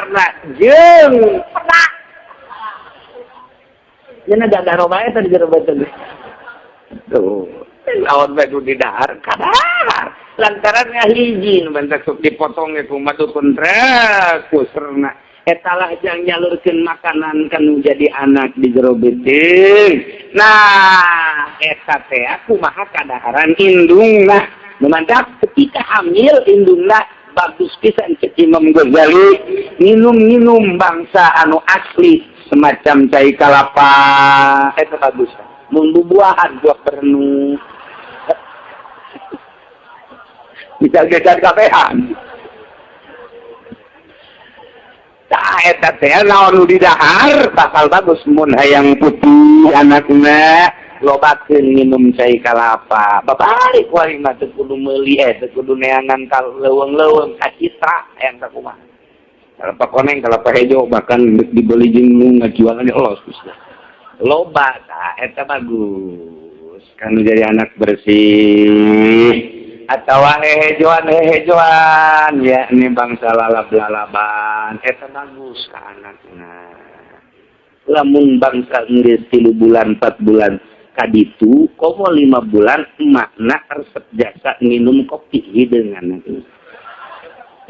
kadaharna jeung peda. Nya gagah roba eta di jero beuteung. Tuh, lawan bae nu didahar kadahar. Lantaran ngahiji nu bentak sok dipotong ge ku madu kontrak ku serna. Eta lah jang nyalurkeun makanan kanu jadi anak di jero beuteung. Nah, eta teh kumaha kadaharan indungna. Nu mantap ketika hamil indungna bagus pisan cek Imam Ghazali minum-minum bangsa anu asli semacam cai kalapa eta bagus. Mun bubuahan buah pernu bisa geser kabehan. Tah eta teh naon nu didahar bakal bagus mun hayang putih anakna lobakeun minum cai kalapa. Babalik wari mah teu kudu meuli teu kudu neangan ka leuweung-leuweung ka citra hayang sakumaha. Kalapa koneng, kalapa hejo bahkan dibeli jeung nu ngajualan di los geus. Loba tah eta bagus. Kan jadi anak bersih. Atawa hehejoan ya ini bangsa lalab-lalaban eta bagus ka anakna. Lamun bangsa geus 3 bulan 4 bulan kaditu komo 5 bulan emakna resep jasa minum kopi hideungan.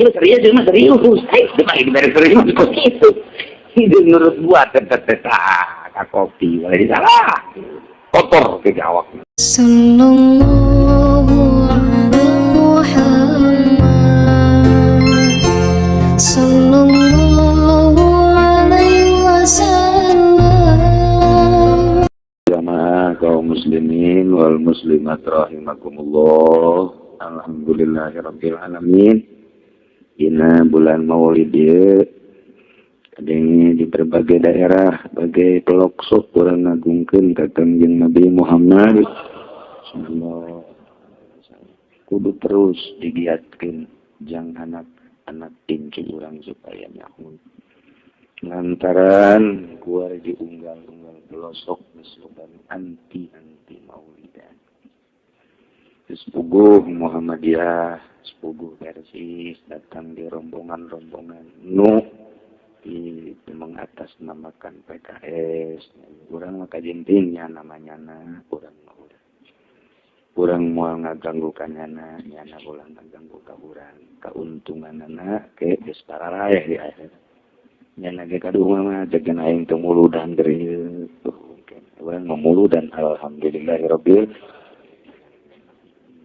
Ieu serius ieu mah serius. Ai dibere serius kopi itu. Hideung nurut buat teteh ka kopi boleh disalah. Kotor ke awak. Sallallahu ala Muhammad Sallallahu alaihi wasallam. Jamaah kaum muslimin wal muslimat rahimakumullah. Alhamdulillahirabbil alamin. Dina bulan Maulid ieu kadenge di berbagai daerah, bagai pelosok urang ngagungkeun ka Kangjeng Nabi Muhammad sallallahu alaihi wasallam. Kudu terus digiatkeun jang anak-anak incu urang supaya nyaho. Lantaran kuar di unggal-unggal pelosok geus loba anti-anti maulidan. Geus puguh Muhammadiyah, geus puguh Persis datang di rombongan-rombongan nu di mengatasnamakan PKS. Urang mah kajentingnya namanya na urang mah urang. Urang moal ngaganggu ka nyana, nyana ulah ngaganggu ka urang. Kauntunganana ke geus pararaeh di akhirat. Nyana ge kaduh mah jagan aing teu muludan keur ieu. Urang mah muludan alhamdulillahirabbil.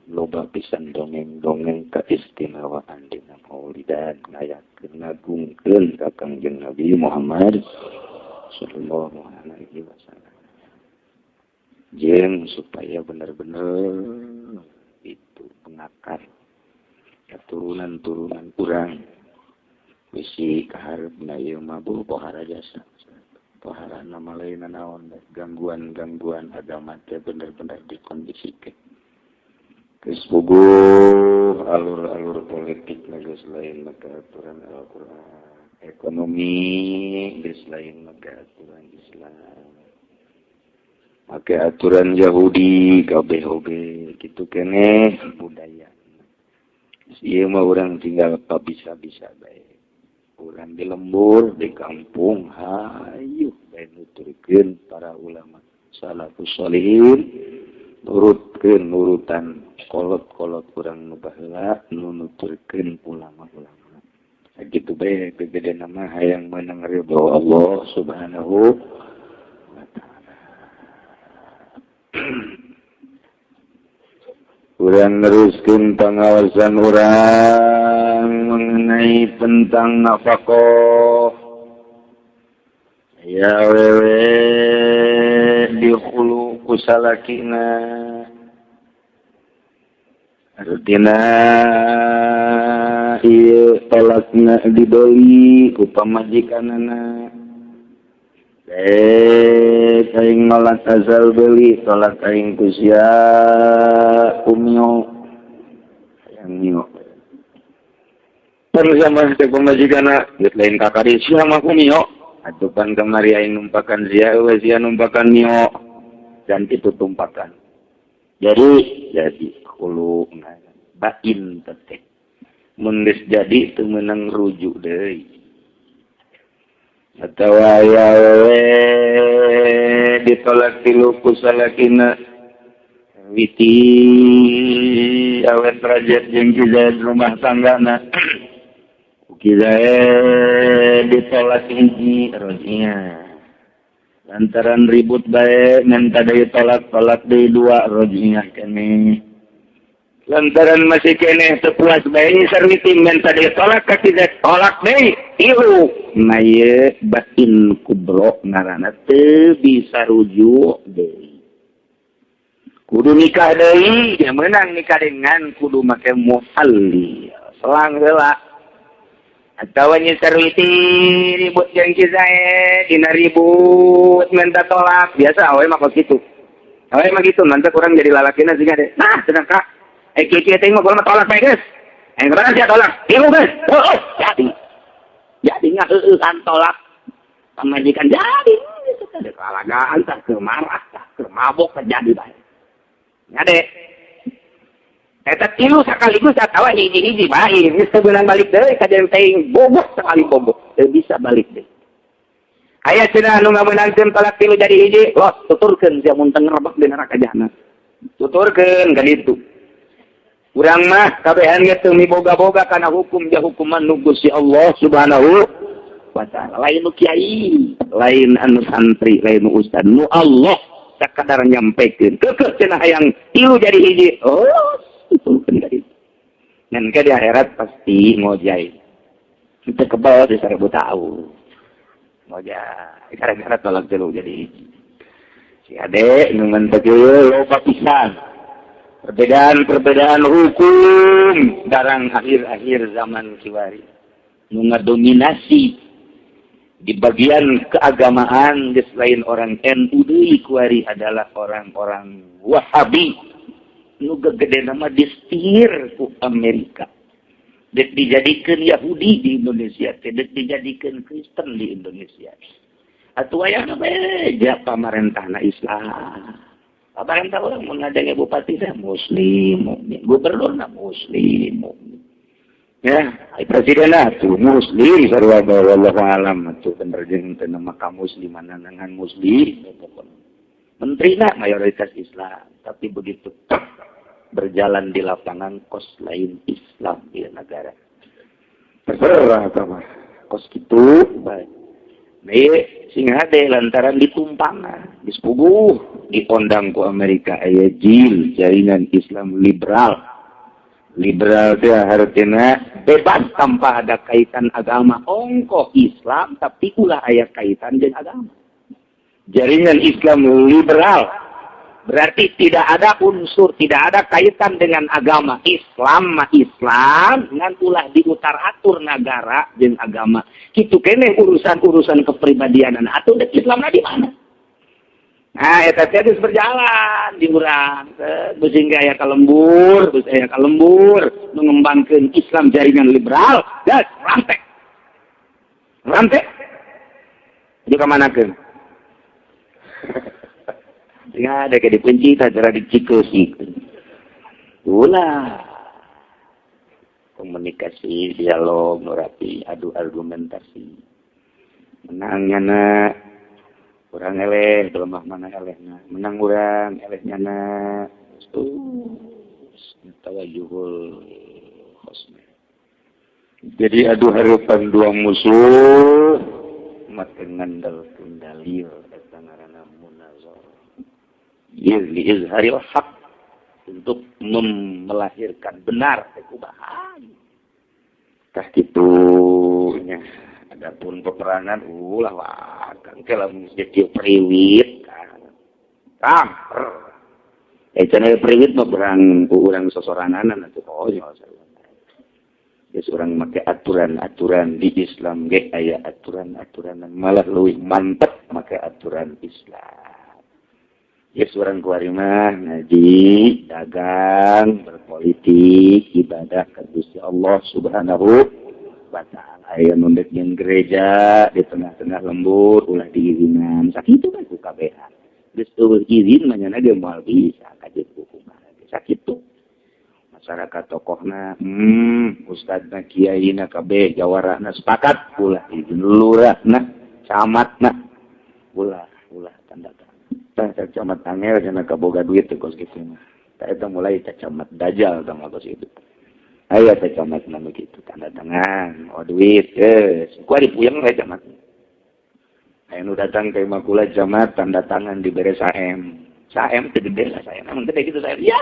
Loba pisan dongeng-dongeng keistimewaan dina maulidan ngayakeun ngagungkeun ka Kangjeng Nabi Muhammad sallallahu alaihi wasallam. Jeung supaya bener-bener itu pengakar keturunan-turunan urang bisi kaharepna ieu mah pohara jasa. Pohara nama lain naon gangguan-gangguan agama teh bener-bener dikondisikeun. Geus puguh alur-alur politik geus lain maka aturan Al-Qur'an, ekonomi geus lain maka aturan Islam, make aturan Yahudi kabeh oge kitu keneh budaya. Ieu mah urang tinggal bisa-bisa bae. Urang di lembur di kampung hayu bae nuturkeun para ulama salafus sholihin, nurutkeun nurutan kolot-kolot urang nu baheula nu nuturkeun ulama-ulama. Sakitu bae bebedena mah hayang meunang ridho Allah Subhanahu wa taala. Urang neruskeun pangawasan urang mengenai tentang nafkah. Ya wewe dikhulu ku salakina. Artina ieu talakna dibeli ku pamajikanana. Aing nolak asal beli, tolak aing ku sia ku mio. Hayang mio. Terus sama cek pamajikanna, geus lain kakak di sia mah ku mio. Atupan kamari aing numpakan sia, eueuh sia numpakan mio. Dan itu tumpakan. Jadi khulu bain teh. Mun geus jadi teu meunang rujuk deui. Atawa aya awewe ditolak tilu ku salakina, witi awet rajet jeung Ki Zaid rumah tanggana, Ki Zaid ditolak hiji, roj'iyah. Lantaran ribut bae minta deui tolak, tolak deui dua, roj'iyah keneh. Lantaran masih keneh teu puas bae, Sarwiti minta deui tolak ka Ki Zaid, tolak deui tilu. Nah, ieu bain kubro ngaranna, teu bisa rujuk deui, kudu nikah deui. Ya menang nikah dengan kudu make muhalli, selang heula. Atawa Nyi Sarwiti ribut jeung Ki Zaid, dina ribut minta tolak biasa, awe mah kos kitu, awe mah gitu. Nanti kurang jadi lalakina sih deh. Nah, tenang kak, eh, kieu kieu teh mah mah tolak bae geus. Eh, kemana sia tolak tilu geus. Oh, jadi ngaheueuhan tolak pamajikan, jadi ada kalagaan tah, keur marah tah, keur mabok tah, jadi bae ngade eta tilu sekaligus atawa hiji-hiji bae. Geus teu beunang balik deui ka jeung teuing bobok sekali, bobok teu bisa balik deui. Aya cenah anu ngameunangkeun tolak tilu jadi hiji, los tuturkeun sia mun teu ngerebek di neraka jahanam, tuturkeun ka ditu. Urang mah kabehan ge teu miboga-boga kana hukum ja hukuman nu Gusti Allah Subhanahu wa Ta'ala, lain nu kiai, lain anu santri, lain nu ustad, nu Allah sakadar nyampekeun. Keukeuh cenah hayang tilu jadi hiji, oh, tuturkeun ka ditu. Ngan ke di akhirat pasti ngojay kita kebal di 1000 tahun ngojay gara-gara tolak tilu jadi hiji. Si ade nu ngan loba pisan perbedaan-perbedaan hukum darang akhir-akhir zaman kiwari. Nu ngadominasi di bagian keagamaan geus lain orang NU deui kuari, adalah orang-orang Wahabi nu gegede nama distir ku Amerika. Dek dijadikeun Yahudi di Indonesia teh, dek dijadikeun Kristen di Indonesia. Atuh aya beja pamarentahna Islam. Pamarentah urang mun ngadenge bupati teh muslim, mukmin, gubernurna muslim, mukmin. Ya, presiden tuh muslim sarua, wallahu alam atuh bener jeung teu nama ka musliman ngan muslim pokokna. Menterina mayoritas Islam, tapi begitu berjalan di lapangan kos lain Islam di negara. Terserah apa kos gitu baik. Nih, sing hade lantaran ditumpangan, dispuguh, diondang ku Amerika aya JIL, jaringan Islam liberal. Liberal teh hartina bebas tanpa ada kaitan agama. Ongkoh Islam tapi ulah aya kaitan dengan agama. Jaringan Islam liberal berarti tidak ada unsur, tidak ada kaitan dengan agama. Islam mah Islam, ngan ulah diutar atur negara jeung agama. Kitu keneh urusan-urusan kepribadianan atuh dek Islam di mana? Nah, eta teh geus berjalan di urang. Geus hingga aya kalembur, geus aya kalembur mengembangkeun Islam jaringan liberal, gas rantek. Rantek. Jadi kamanakeun? Sehingga ada ke dikunci tak cara dicikusi. Ulah. Komunikasi, dialog, nurapi, adu argumentasi. Menangnya na, urang eleh, lemah mana elehna. Menang urang, elehnya na. Tawajuhul khosmi. Jadi adu harapan dua musuh, make ngandalkeun dalil, eta ngaranna munazarah. Li izharil haq, untuk melahirkan benar teh kumaha tah kitu nya. Adapun peperangan ulah wah kang ke lamun jadi priwit kang eh cenah priwit mah berang ku urang sosoranganan atuh. Oh ya, geus urang make aturan-aturan di Islam ge aya aturan-aturan, malah leuwih mantep make aturan Islam. Ya, urang kuari mah ngaji, dagang, berpolitik, ibadah ka Gusti Allah Subhanahu wa Ta'ala. Aya nu dek jeung gereja di tengah-tengah lembur ulah diizinan. Sakitu kan ku KBH. Geus euweuh izin mah nya ge moal bisa kajeun hukuman. Sakitu. Masyarakat tokohna, ustadna, kiaina kabeh jawarana sepakat ulah izin, lurahna Camatna ulah ulah tanda tangan. Tah camat angel cenah kaboga duit teh kos kitu mah. Tah eta mulai teh camat dajjal tah mah kos kitu. Aya teh camat mah kitu tanda tangan, oh duit geus. Ku ari puyeng we camat. Aya nu datang ka imah kula camat tanda tangan dibere 1M. 1M teh gede lah saya. Namun gede gitu saya. Ya,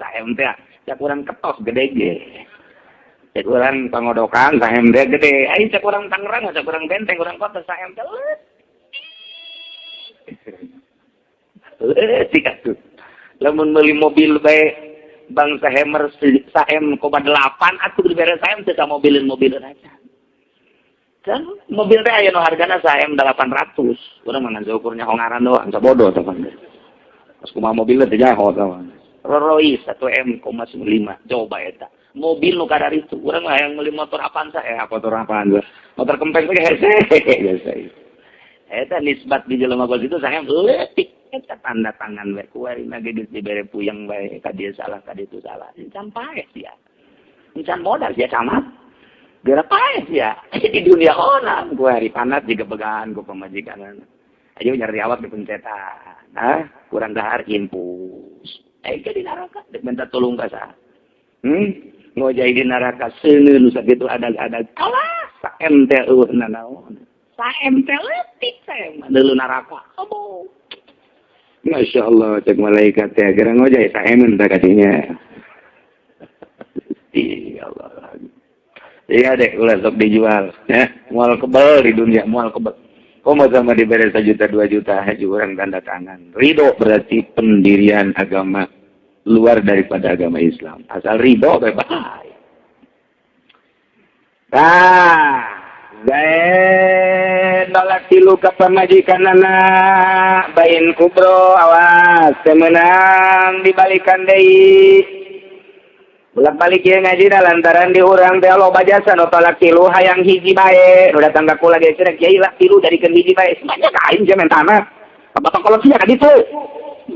1M teh cak urang ketos gede ge. Cek urang pangodokan 1M teh gede. Aing cek urang Tangerang, cek urang Benteng, urang kota 1M teh leutik atuh. Lamun meuli mobil bae bangsa Hammer 1M,8 atuh dibere 1M teh mobilin-mobilin aja. Kan mobil teh aya nu hargana 1M 800. Urang mah ngan saukurnya hongaran doang, sabodo teh. Pas kumaha mobilna teh jaho tah. Rolls Royce 1M,5 coba eta. Mobil nu kadar itu, urang mah yang meuli motor Avanza, motor Avanza. Motor kempeng teh hese biasa. Eta nisbat di jelema kos itu saya leutik. Eta tanda tangan we kuari mah geus dibere puyeng bae ka dieu salah ka ditu salah. Encan paeh sia. Encan modal sia camat. Geura paeh sia. Di dunia onam kuari panat juga begaan ku pamajikan. Ayo nyari awak di pencetan. Ah, kurang dahar infus. Ke di neraka dek minta tolong ka saha. Ngojai di neraka seuneu nu sakitu adag-adag. Alah, saem teh eueuh nanaon. Saem teh leutik saem deuleu neraka. Obo. Masya Allah, cek malaikat teh geura ngojai saemeun teh kadinya. Ya Allah. Iya deh, ulah sok dijual ya. Moal kebel di dunia, moal kebel. Komo sama diberi 1 juta 2 juta haji orang tanda tangan. Ridho berarti pendirian agama luar daripada agama Islam. Asal ridho bebas. Nah, Zaid nolak tilu ka pamajikanana bain kubro awas temenang dibalikan deui. Bolak-balik ieu ngaji lantaran di urang teh loba jasa nu tolak tilu hayang hiji bae. Nu datang ka kula ge cenah kiai lah tilu jadikeun hiji bae. Sebanyak aing sia mentana. Bapak kalau sia ka ditu.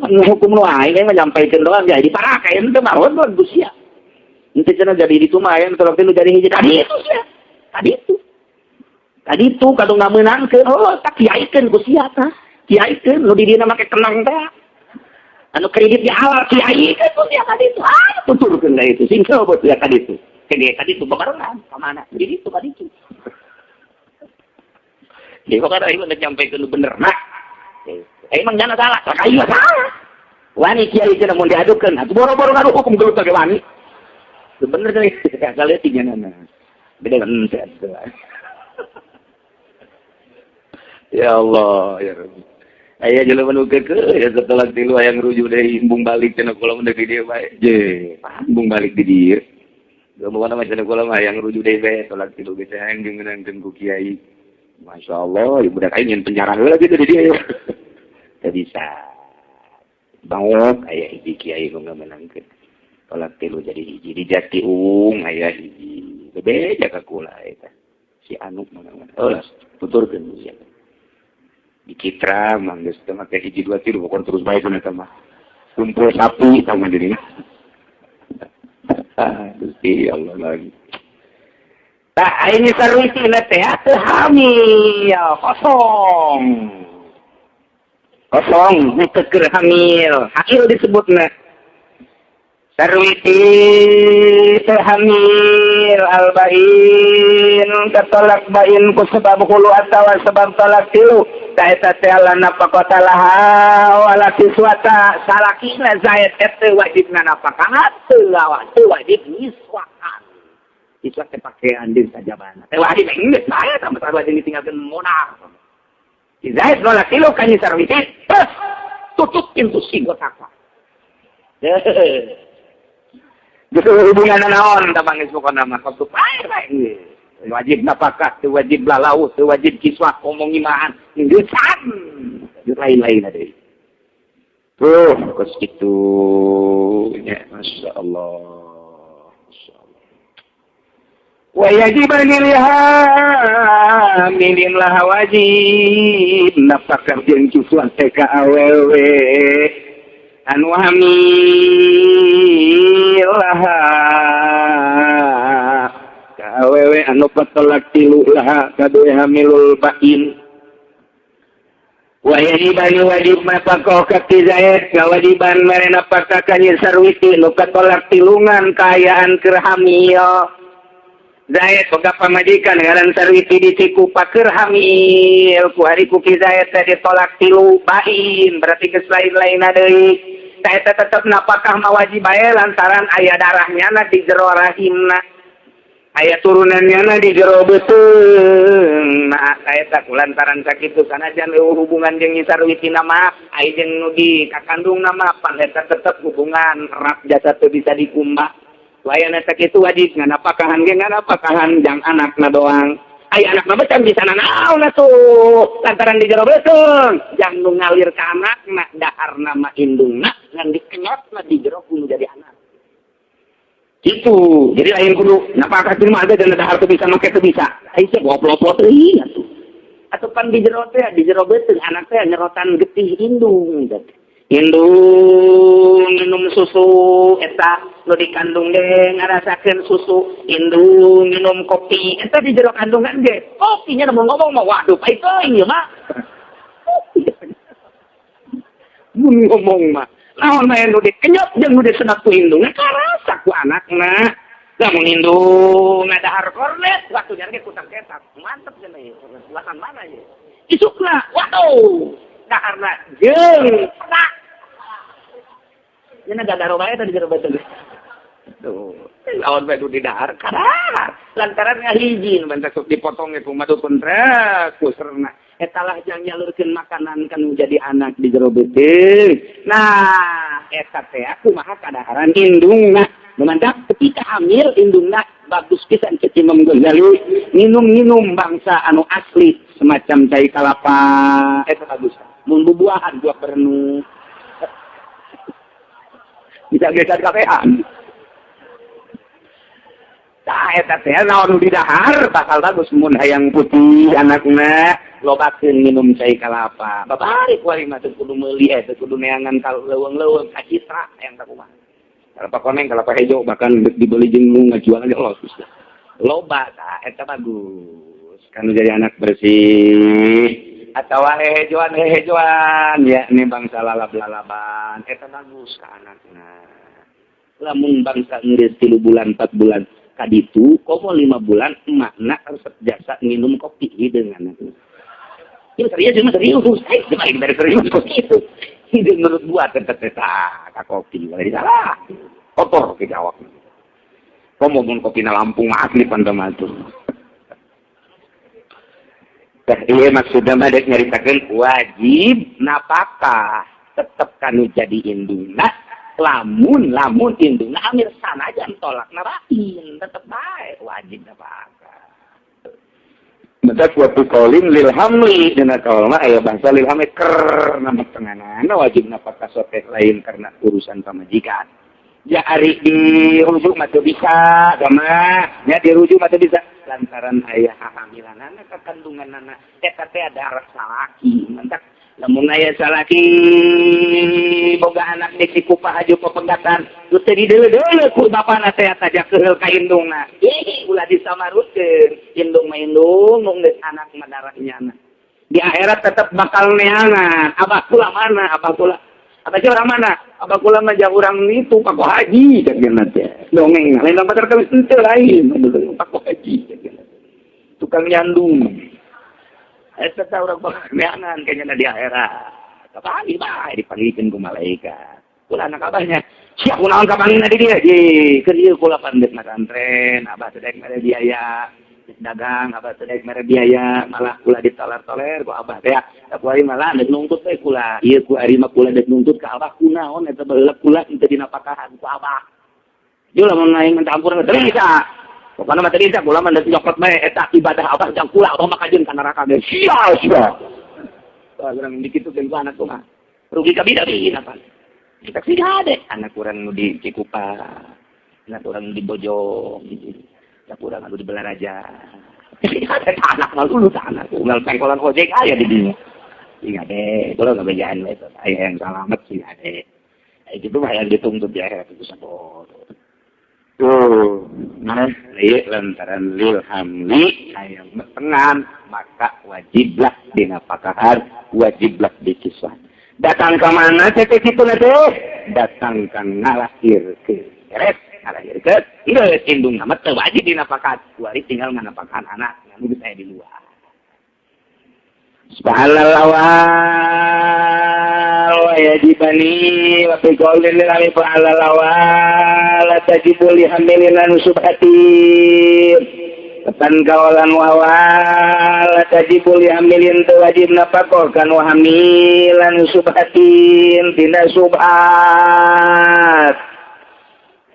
Hukum nu aing mah nyampaikeun doang jadi parakae henteu mah hon ku sia. Henteu cenah jadi ditu mah aya tolak tilu jadi hiji ka ditu sia. Ka ditu. Ka ditu kadung ngamenangkeun oh tak kiaikeun ku sia tah. Kiaikeun nu di dieuna make kenang teh. Anu kredit di halal kiai kan ya tadi itu ah tuturkeun ka itu sing coba ya tadi itu kege tadi itu babarengan ka mana jadi itu tadi itu jadi kok ada ieu nyampikeun nu bener nah emang jangan salah ka ieu salah wani kiai cenah mun diadukeun atuh boro-boro ngadu hukum gelut ge wani itu bener cenah asal leutik nya beda kan ya Allah ya Rabbi. Aya jelema nu keukeuh ya setelah tilu hayang rujuk deui embung balik cenah kula mun di dieu bae. Je, embung balik di dieu. Geus mah cenah kula mah hayang rujuk deui bae tolak tilu geus hayang dimeunangkeun ku kiai. Masyaallah, ieu budak aing nyen penjara heula kitu di dieu. Teu bisa. Bangok aya hiji kiai nu ngamenangkeun. Tolak tilu jadi hiji di Jati Uung aya hiji. Bebeja ka kula eta. Si Anu mana-mana. Oh, tuturkeun sia. Di Citra mah geus teu make hiji dua tilu pokon terus bae cenah mah. Kumpul sapi sama dirinya. Gusti Allah lagi. Tah ini sarwisina teh teu hamil, kosong. Kosong teu keur hamil, hail disebutna. Sarwiti teu hamil albain katolak bain ku sebab hulu atawa sebab tolak tilu. Eta teh nafaqata laha wala kiswata salakina Zaid teh wajib nafaqah teu teu wajib niswakan kiswat teh pakaian di sajabana teh wajib geus bae sama wajib ditinggalkeun modal si Zaid nolak tilu ka Nyi Sarwiti terus tutup pintu sigotaka geus hubungan naon tah mangis pokona mah tutup bae bae wajib nafkah, teu wajib lalau, teu wajib kiswah, ngomong imahan, ngeusan. Lain-lain ada. Tuh, kos kitu nya, masyaallah. Masyaallah. Wa yajiban lil lah wajib nafkah jeung kiswah teh ka awewe anu hamil laha awewe anu patolak tilu laha kadue hamilul bain Wa yajiban wajib nafkah ka Ki Zaid kewajiban mere nafkah ka Nyi Sarwiti nu katolak tilungan kaayaan keur hamil. Zaid boga pamajikan ngaran Sarwiti dicikupa keur hamil ku hari ku Ki Zaid teh ditolak tilu bain berarti geus lain-lain deui. Tah eta tetep nafkah mah wajib bae lantaran aya darahnya na di jero rahimna. Aya turunannya na di jero beuteung. Nah, eta ku lantaran sakitu sanajan eueuh hubungan jeung Nyi Sarwiti mah aya jeung nu di kakandungna mah pan eta tetep hubungan erat jasa teu bisa dikumbah. Wayana sakitu wajib nganapakahan ge nganapakahan jang anakna doang. Aya anakna mah can bisa nanaon atuh lantaran di jero beuteung jang nu ngalir ka anakna daharna mah indungna ngan dikenyotna di jero kudu jadi anak. Itu jadi lain kudu napakah teh mah ada dan dahar teu bisa make teu bisa. Ai sia goblok teuing atuh. Atuh pan di jero teh di jero beuteung anak teh nyerotan getih indung teh. Indung minum susu eta nu dikandung ge ngarasakeun susu, indung minum kopi eta di jero kandungan ge kopinya mun ngomong mah waduh pahit teuing ieu mah. Mun ngomong mah naon mah nu dikenyot jeung nu disedot ku indung karasa ku anakna. Lamun indung ngadahar kornet waktu ge kutang ketak mantep cenah ieu buatan mana ieu isukna waduh daharna jeung pedak nya gadaro bae tadi jero beuteung. Tuh, lawan bae di dahar kadahar lantaran ngahiji nu bentak sok dipotong ge kumaha dukun trek ku serna eta lah jang nyalurkeun makanan kan jadi anak di jero beuteung. Nah, eta teh kumaha kadaharan indungna. Nu mantap ketika hamil indungna bagus pisan cek Imam Ghazali minum-minum bangsa anu asli semacam cai kalapa eta bagus. Mun bubuahan buah perenung bisa geser kabehan. Tah eta teh naon nu didahar bakal bagus mun hayang putih anakna lobakeun minum cai kalapa. Babari kuari mah teu kudu meuli teu kudu neangan ka leuweung-leuweung ka citra hayang kumaha. Kalapa koneng, kalapa hejo bahkan dibeli jeung nu ngajual ge los. Loba tah eta bagus. Kan jadi anak bersih. Atawa hehejoan ya ini bangsa lalab-lalaban eta bagus ka anakna. Lamun bangsa geus 3 bulan 4 bulan kaditu komo 5 bulan emakna resep jasa minum kopi hideung anakna. Ieu serius mah serius, ai dari serius kok kitu. Hideung nurut buat eta teh ka kopi lain salah. Kotor ke jawab. Komo mun kopina Lampung mah asli pantomah tuh. Tah ieu maksudna mah dek nyaritakeun wajib napakah tetep kanu jadi indungna lamun lamun indungna amir sanajan tolakna bain tetep bae wajib napakah. Maka wa qaulin lil hamli dina kaul mah aya bangsa lil hamli karena tenganana wajib napakah soteh lain karena urusan pamajikan. Ya ari dirujuk mah teu bisa gama nya dirujuk mah teu bisa lantaran aya hamilanana ka kandunganana eta teh darah salaki mantak lamun aya salaki boga anak di Cikupa haju pepegatan nu teu dideuleu-deuleu ku bapana teh tajak keheul ka indungna ih ulah disamarutkeun indung mah indung nu geus anak mah darahnya di akhirat tetep bakal neangan abah kula mana abah kula abah orang mana abah kula mah jauh urang itu Pak Haji cek geuna teh dongeng lain pacar kawin henteu lain Pak Haji cek geuna tukang nyandung eta teh urang bakal neangan kayaknya di akhirat kapanggih bae dipanggilkeun ku malaikat kula anak abahnya siap kunaon kapanggihna di dieu ye keur ieu kula pandeuk masantren abah teh daek mere biaya dagang abah teh daek mere biaya malah kula ditoler-toler ku abah teh ku ari malah deuk nungtut teh kula ieu ku ari mah kula deuk nungtut ka abah kunaon eta baheula kula teu dinapakahan ku abah ieu lamun aing mencampur teh bisa pokona mah teu bisa kula mah deuk nyokot bae eta ibadah abah jang kula abah mah kajeun ka neraka ge sia sia wah urang dikitukeun ku anak mah rugi kabida-bida apa kita sih gade anak urang nu di Cikupa anak urang di Bojong anak urang anu di Balaraja ada anak mah dulu anak unggal pengkolan ojek aya di dinya sing ade kula ngabejaan we aya yang salamet sing ade itu mah yang dituntut di akhirat itu sabodo. Tuh, nah, ieu lantaran lil hamli hayang metengan, maka wajiblah dinapakahan, wajiblah dikisah. Datang ke mana teh kitu teh? Datang ka ngalahirkeun. Beres, ngalahirkeun. Geus indungna mah teu wajib dinapakahan. Kuari tinggal nganapakahan anak, anu geus aya di luar. Subhanallah wa yajibani wa fi qawlin lil fa'ala wa la tajibu li hamilin an subhati tan kawalan wa la tajibu li hamilin tu wajib nafaqah kan wa hamilan subhatin tina subhat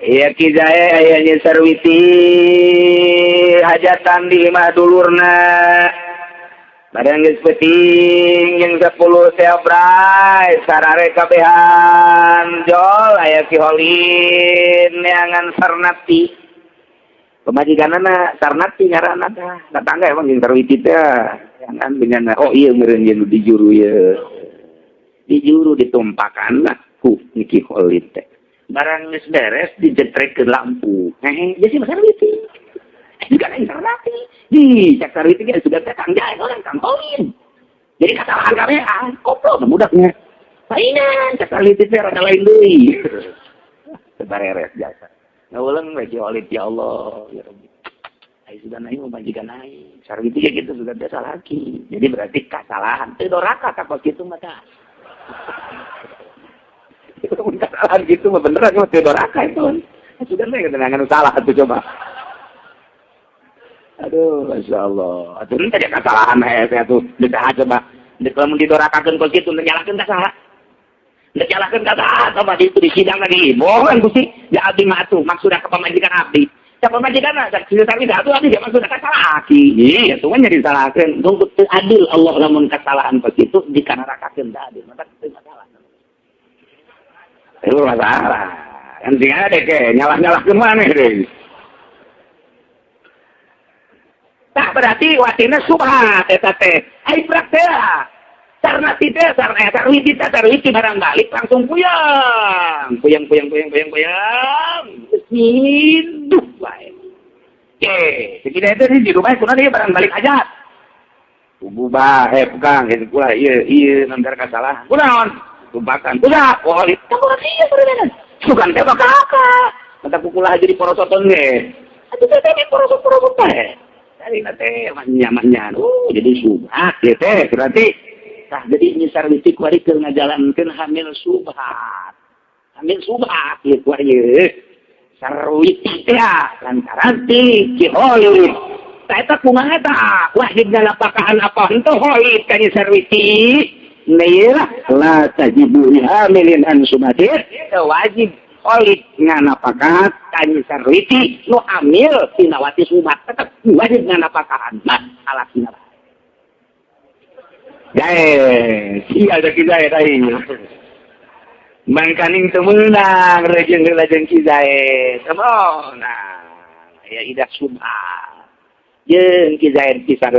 ya kizae aya nya sarwiti hajatan di imah dulurna barang geus peuting jeung 10 seabrai sarare kabehan jol aya Ki Holin neangan Sarnati pamajikanana Sarnati ngaranna tah datangga emang jeung Sarwiti teh jangan dengan oh iya meureun jeung di juru ieu di juru ditumpakan ku Ki Holin teh barang geus beres dijetrekeun lampu hehe geus mah Sarwiti juga lain Sarnati di cak Sarwiti ge sudah teh Kang Jae orang Kang Holin jadi kesalahan kabehan koplo budaknya mainan cak Sarwiti teh rada lain deui sebareres jasa ngawuleung we Ki Holin ya Allah ya Rabbi ai sudah naik majikan aing Sarwiti ge kitu sudah teh salaki jadi berarti kesalahan teu doraka ka kos kitu mah tah itu kesalahan gitu mah beneran mah teu doraka itu sudah mah ketenangan salah tuh coba. Aduh, Masya Allah. Aduh, ini tadi kesalahan saya tuh. Bisa coba. Kalau didorakakan kok gitu, nyalakan tak salah. Nyalakan tak salah. Coba itu di sidang lagi. Bohong, Gusti. Ya abdi mah tuh. Maksudnya ke pemajikan abdi. Ya pemajikan mah. Tapi atuh abdi dia maksudnya kesalahan. Iya, tuh kan jadi salahkan. Tunggu adil Allah lamun kesalahan kok gitu dikanarakakeun da adil. Maka itu masalah. Itu masalah. Yang sing ada ke nyalah-nyalahkeun maneh deui. Tak berarti watina subhat eta teh. Ai prak teh. Sarnati teh sarna sarwiti teh sarwiti barang balik langsung puyeng. Puyeng puyeng puyeng puyeng puyeng. Geus hidup wae. Ke, sakida eta di rumah kunaon ieu barang balik aja. Kubu bae Kang kitu kula ieu ieu nanggar kasalahan. Kunaon? Tumpakan. Udah, oh itu ieu beureunan. Sugan teh bakal ka. Mata kukulah jadi porosoton ge. Atuh teh teh porosot-porosot teh. Dari teh nyamannya, oh jadi subhat ya teh berarti tah jadi Nyi Sarwiti kuari keur ngajalankeun hamil subhat ieu kuari Sarwiti teh lantaran ti Ki Holid tah eta kumaha tah wajib ngalapakahan apa henteu Holid ka Nyi Sarwiti lah la tajibu hamilin an subhatin wajib Holid nganapakahan ka Nyi Sarwiti nu hamil tinawati subhat tetep wajib nganapakahan mah alakina gae sia da Ki Zae tadi mangkaning teu meunang rejeng heula jeung Ki Zae teu meunang aya idah subhat jeung Ki Zae pisah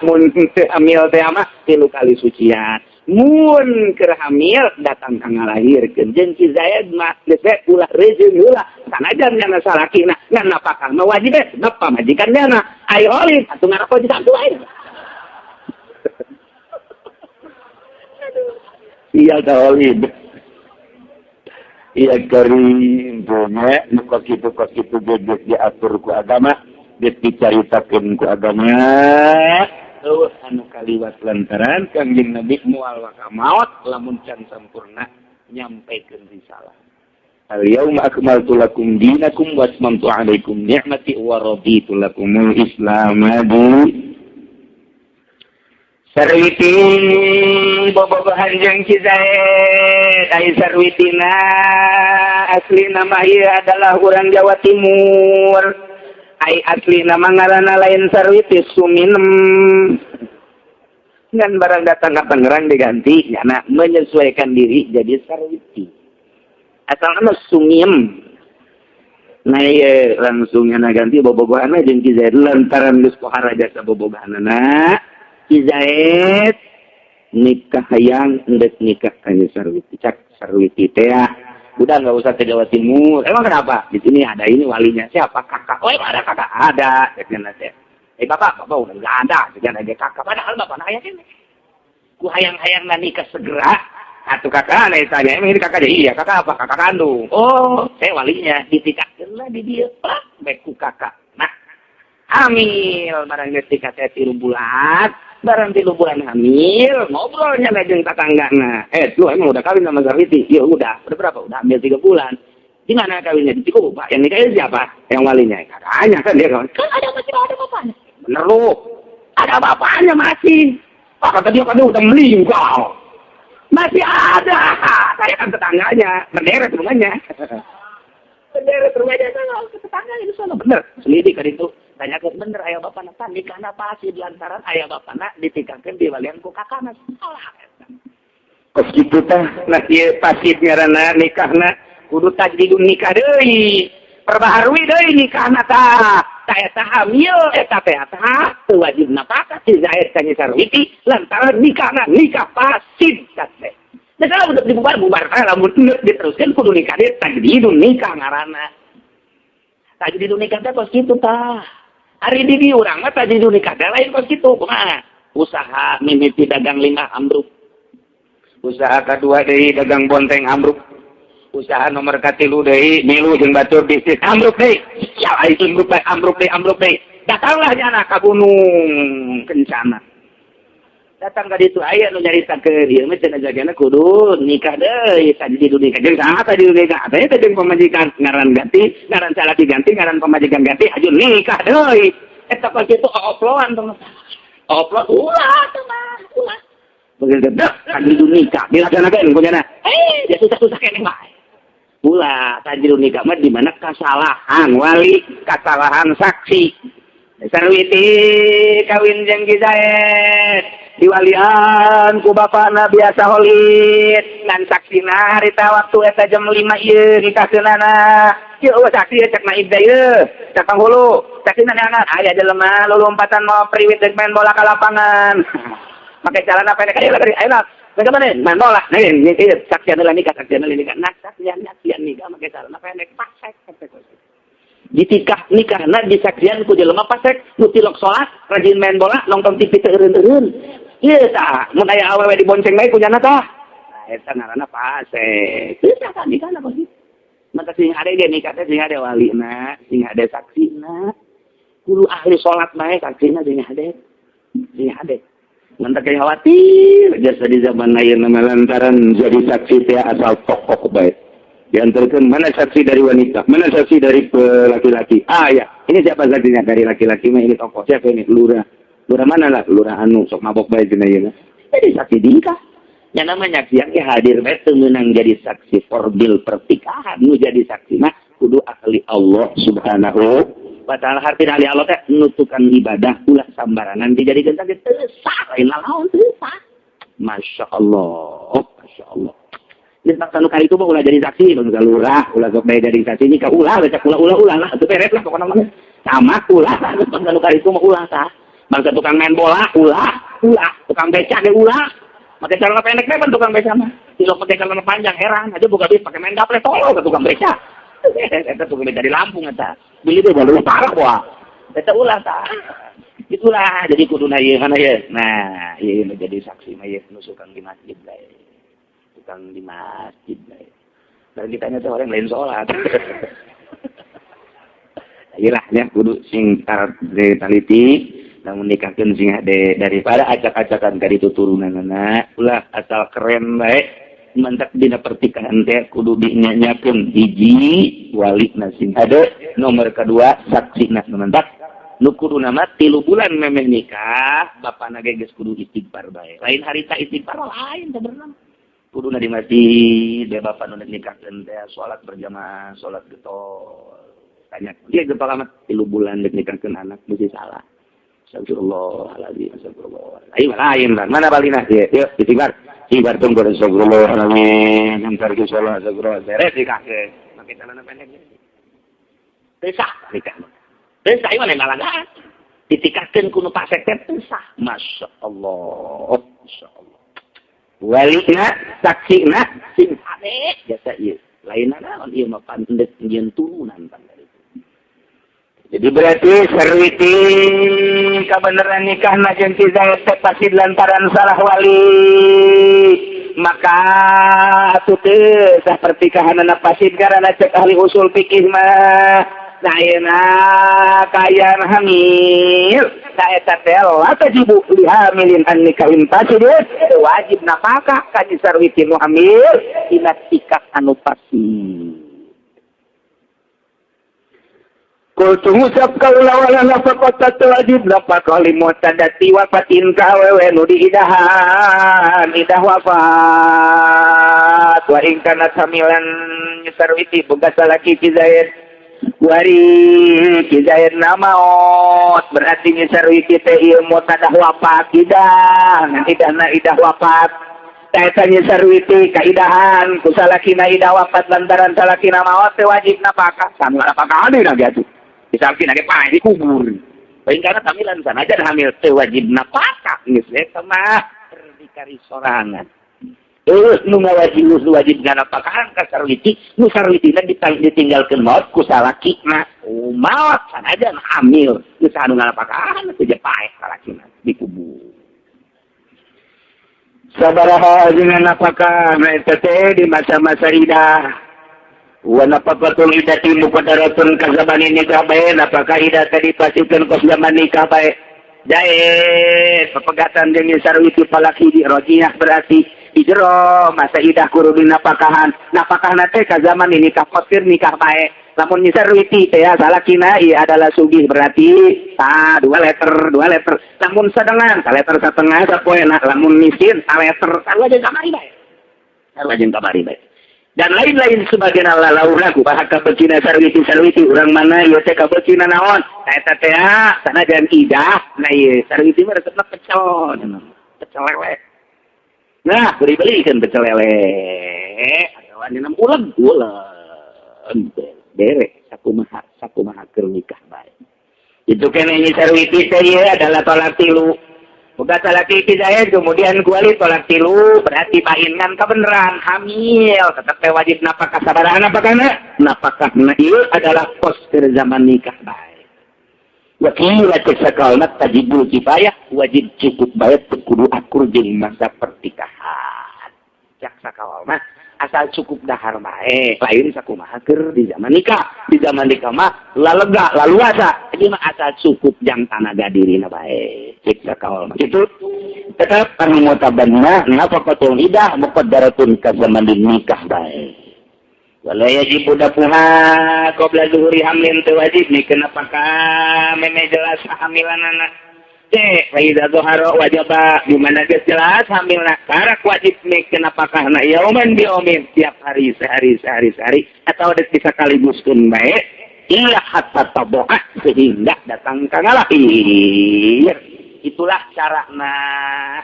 mun teu hamil teh mah 3 kali sucian mun keur hamil datang ka ngalahirkeun jeung Ki Zaid mah geus we ulah rejeng heula sanajan nyana salakina ngan napakah mah wajib we sebab pamajikan nyana ai Holid atuh ngaroko di satu wae. Aduh iya ka Holid iya karim nya nu kitu geus diatur ku agama geus dicaritakeun ku agama eueuh anu kaliwat lantaran Kangjeng Nabi moal waka maot lamun can sampurna nyampaikan risalah. Al-yauma akmaltu lakum dinakum wa atmamtu alaikum ni'mati wa raditu lakumul Islam madin. Sarwiti bobogohan jeung Ki Zaid ai Sarwitina asli nama ieu adalah urang Jawa Timur. Ai asli nama ngaranna lain Sarwiti Suminem. Ngan barang datang ke Tangerang diganti nyana menyesuaikan diri jadi Sarwiti. Asalna Sumiem. Nah ieu langsung nyana ganti bobogohanna jeung Ki Zaid lantaran geus pohara jasa bobogohanna. Ki Zaid nikah hayang endek nikah ka Nyi Sarwiti cak Sarwiti teh Udah nggak usah ke Jawa Timur. Emang kenapa? Di sini ada ini walinya. Siapa? Kakak. Oh, emang ada kakak? Ada. Bapak, bapak udah nggak ada. Jangan ada kakak. Padahal bapak ayah ini. Ku hayang-hayang nikah segera. Atuh kakak, nah tanya, emang ini kakak dia? Iya, kakak apa? Kakak kandung. Oh, saya walinya. Ditikahkeun lah di dia. Plak, baik ku kakak. Nah, hamil. Barang geus saya 3 bulan. Barang 3 bulan hamil. Ngobrolnya lah jeung tetanggana. Lu emang udah kawin sama Sarwiti? Iya, udah. Udah berapa? Udah hamil 3 bulan. Di mana kawinnya? Di Cikupa, Pak. Yang nikahin siapa? Yang walinya. Kakaknya kan dia kawin. Kan ada masih ada bapaknya. Bener lu. Ada bapaknya masih. Pak, kata dia kan udah meninggal. Masih ada. Saya kan tetangganya. Berderet rumahnya. Berderet rumahnya. Ke tetangganya di sana. Bener. Selidik kan itu. Tanya ke bener ayah bapak nak nikahna pasti lantaran ayah bapak nak ditikahkeun di walian ku kakakna. Salah. Kos kitu tah. Nah ieu pasid ngaranna nikahna kudu tajdidun nikah deui. Perbaharui deui nikahna tah. Tah eta hamil eta teh tah teu wajib nafkah si Zaid ka Nyi Sarwiti lantaran nikahna nikah fasid teh. Da kalau udah dibubar-bubar lamun geus diteruskeun kudu nikah deui tajdidun nikah ngaranna. Tajdidun nikah teh kos kitu tah. Hari di urang mah tajdidun nikah teh lain kos kitu kumaha? Usaha mimiti dagang lima ambruk. Usaha kadua deui dagang bonteng ambruk. Usaha nomor katilu deui milu jeung batur bisnis ambruk deui. Ya ambruk deui, ambruk deui, ambruk deui. Datanglah nyana ka Gunung Kencana. Datang ka ditu aya nu nyaritakeun ieu mah cenah jagana kudu nikah deui, tajdidun nikah. Jeung saha tajdidun nikah? Teh teh jeung pamajikan ngaran ganti, ngaran salaki ganti, ngaran pamajikan ganti, aju nikah deui. Eta kos kitu oploan tong. Oplon ulah teh mah, ulah. Begitu dek tajdidun nikah dilaksanakeun kunyana. Dia susah-susah keneh bae. Ulah tajdidun nikah mah di mana kesalahan wali, kesalahan saksi. Sarwiti kawin jeung Ki Zaid diwalian ku bapana biasa holid ngan saksina harita waktu eta jam 5 ieu nikahkeunana. Ieu eueuh saksi cek naib da ieu, cek panghulu, saksina neangan aya jelema lulumpatan mau priwit deuk main bola ka lapangan. Make celana pendek ayo lari ayo mereka mana main bola. Nah ini saksian lah nikah, saksian lah nikah. Nah saksian saksian nikah make celana pendek pasek ditikah nikahna disaksian ku jelema pasek nu tilok salat rajin main bola nonton TV teu eureun-eureun. Ieu tah mun aya awewe dibonceng bae ku nyana tah. Nah eta ngaranna pasek. Teu tah nikahna kos kitu. Maka sing ade ge nikah teh sing ade walina, sing ade saksina. Kudu ahli salat bae saksina sing ade. Sing ade. Mantak khawatir jasa di zaman ayeuna mah lantaran jadi saksi teh asal tokoh bae. Diantarkan mana saksi dari wanita, mana saksi dari laki-laki. Ah ya, ini siapa saksinya dari laki-laki mah ini tokoh. Siapa ini? Lurah. Lurah mana lah? Lurah anu sok mabok bae cenah ieu. Jadi saksi nikah. Yang namanya yang hadir bae teu meunang jadi saksi forbil pertikahan, nu jadi saksi mah kudu ahli Allah Subhanahu wa ta'ala. Hartina ahli Allah teh nutukan ibadah ulah sambarangan dijadikeun saksi teu sah lain laon teu sah. Masya Allah, Masya Allah. Geus bangsa nu kali itu mah ulah jadi saksi, bangsa lurah, ulah sok bae jadi saksi nikah ulah, cek ulah ulah ulah lah, atuh beres lah pokona mah. Sama ulah, bangsa nu kali itu mah ulah tah. Bangsa tukang main bola ulah, ulah, tukang beca ge ulah. Make celana pendek bae tukang beca mah. Tilok make celana panjang heran aja buka duit pakai main gaple tolol ke tukang beca. Eta tukang beca di Lampung eta. Beli teh baru parah wah. Eta ulah tah. Itulah jadi kuduna ieu kana ieu. Nah, ieu jadi saksi mah ieu nu sukang di masjid bae. Tukang di masjid bae. Dan kitanya tuh orang lain sholat. Iyalah ya kudu sing teliti namun nikahkeun sing hade daripada acak-acakan ka ditu turunanana ulah asal keren bae mantak dina pertikahan teh kudu dinyanyakeun hiji wali na sing hade nomor kedua saksina nu mantak nu kuduna mah 3 bulan memeh nikah bapana ge geus kudu istighfar bae lain harita istighfar lain teh berenang kuduna di masjid dia bapak nu nikahkeun teh salat berjamaah salat getol tanya dia getol amat 3 bulan nikahkeun anak mesti salah. Astagfirullahaladzim, astagfirullah. Ayo lain lah, mana balina? Yuk, istighfar. Istighfar tunggu astagfirullahaladzim. Ntar ke sholat astagfirullah. Beres nikah ke. Pakai celana pendek. Teu sah nikah. Teu sah ieu mah lalagaan. Ditikahkeun ku nu pasek teh teu sah. Masya Allah, Masya Allah. Walina, saksina, sing hade jasa ieu. Lain naon ieu mah pandek jeung turunan pan. Jadi berarti sarwiti kabeneran nikahna jeung si Zaid teh pasti lantaran salah wali. Maka atuh teu sah pertikahanana fasid karena cek ahli usul fikih mah. Nah ayeuna kaayaan hamil ta eta teh la tajibu li hamilin an nikahin fasid, wajib nafkah ka sarwiti nu hamil dina tikah anu fasid. Kultu ngucap kaula wala nafaqata wajib nafaqah li mu'tadati wafatin ka awewe nu diidahan idah wafat wa in kanat hamilan sarwiti boga salaki ki Zaid wari ki Zaid namaot berarti nyarwiti teh ieu mu'tadah wafat idah nanti dana idah wafat eta nyarwiti kaidahan ku salakina idah wafat lantaran salakina maot teh wajib nafaqah sami nafaqah deui ge atuh disalkin age pae dikubur. Lain karena hamilan sanajan hamil teu wajib nafkah geus eta mah berdikari sorangan. Nu ngawajib nu wajib nganapakahan ka sarwiti, nu sarwitina ditinggalkeun maot ku salakina. Maot sanajan hamil geus anu nganapakahan teu pae salakina dikubur. Sabaraha jeung nafkah eta teh di masa-masa idah. Wa nafaqatul idati muqaddaratun ka zamani nikah bae napakah idah tadi pasikeun kos zaman nikah bae jae pepegatan jeung sarwiti palaki di rojiah berarti di jero masa idah kudu dinapakahan napakahna teh ka zaman nikah kosir nikah bae lamun sarwiti teh salakina ieu adalah sugih berarti ta 2 letter 2 letter lamun sadengan letter satengah sapoena lamun miskin letter sarua jeung kamari bae sarua jeung kamari bae dan lain-lain sebagian lalau lagu bahak kabecina sarwiti urang mana ieu teh kabecina naon eta teh sanajan idah nah ieu sarwiti mah resepna pecel pecel lele nah beli-belikeun pecel lele aya dina uleg uleg bere sakumaha sakumaha keur nikah bae itu kene sarwiti teh ieu adalah tolak tilu. Boga salaki ki Zaid kemudian kuali tolak tilu berarti paingan kebenaran hamil tetap wajib nafkah sabaraha nafkahna nafkahna ieu adalah kos keur zaman nikah bae. Wa qila tasakalna tajibul kifayah wajib cukup bae teu kudu akur jeung masa pernikahan. Cak sakawal mah asal cukup dahar bae lain sakumaha keur di zaman nikah. Di zaman nikah mah lalega laluasa ieu mah asal cukup jang tanaga dirina bae. Cek sakawal mah kitu tetap anu mutabanna nafaqatul idah muqaddaratun ka zaman nikah bae. Wala yajibu dafuha qabla zuhuri hamlin teu wajib mikeun apakah meme jelas hamilanana. Cek fa idza zahara wajaba di mana geus jelas hamilna karak wajib mikeun apakah na yauman bi yaumin tiap hari sehari sehari sehari atau geus bisa kaliguskeun bae ila hatta tabu'a sehingga datang ka ngalahir. Itulah carana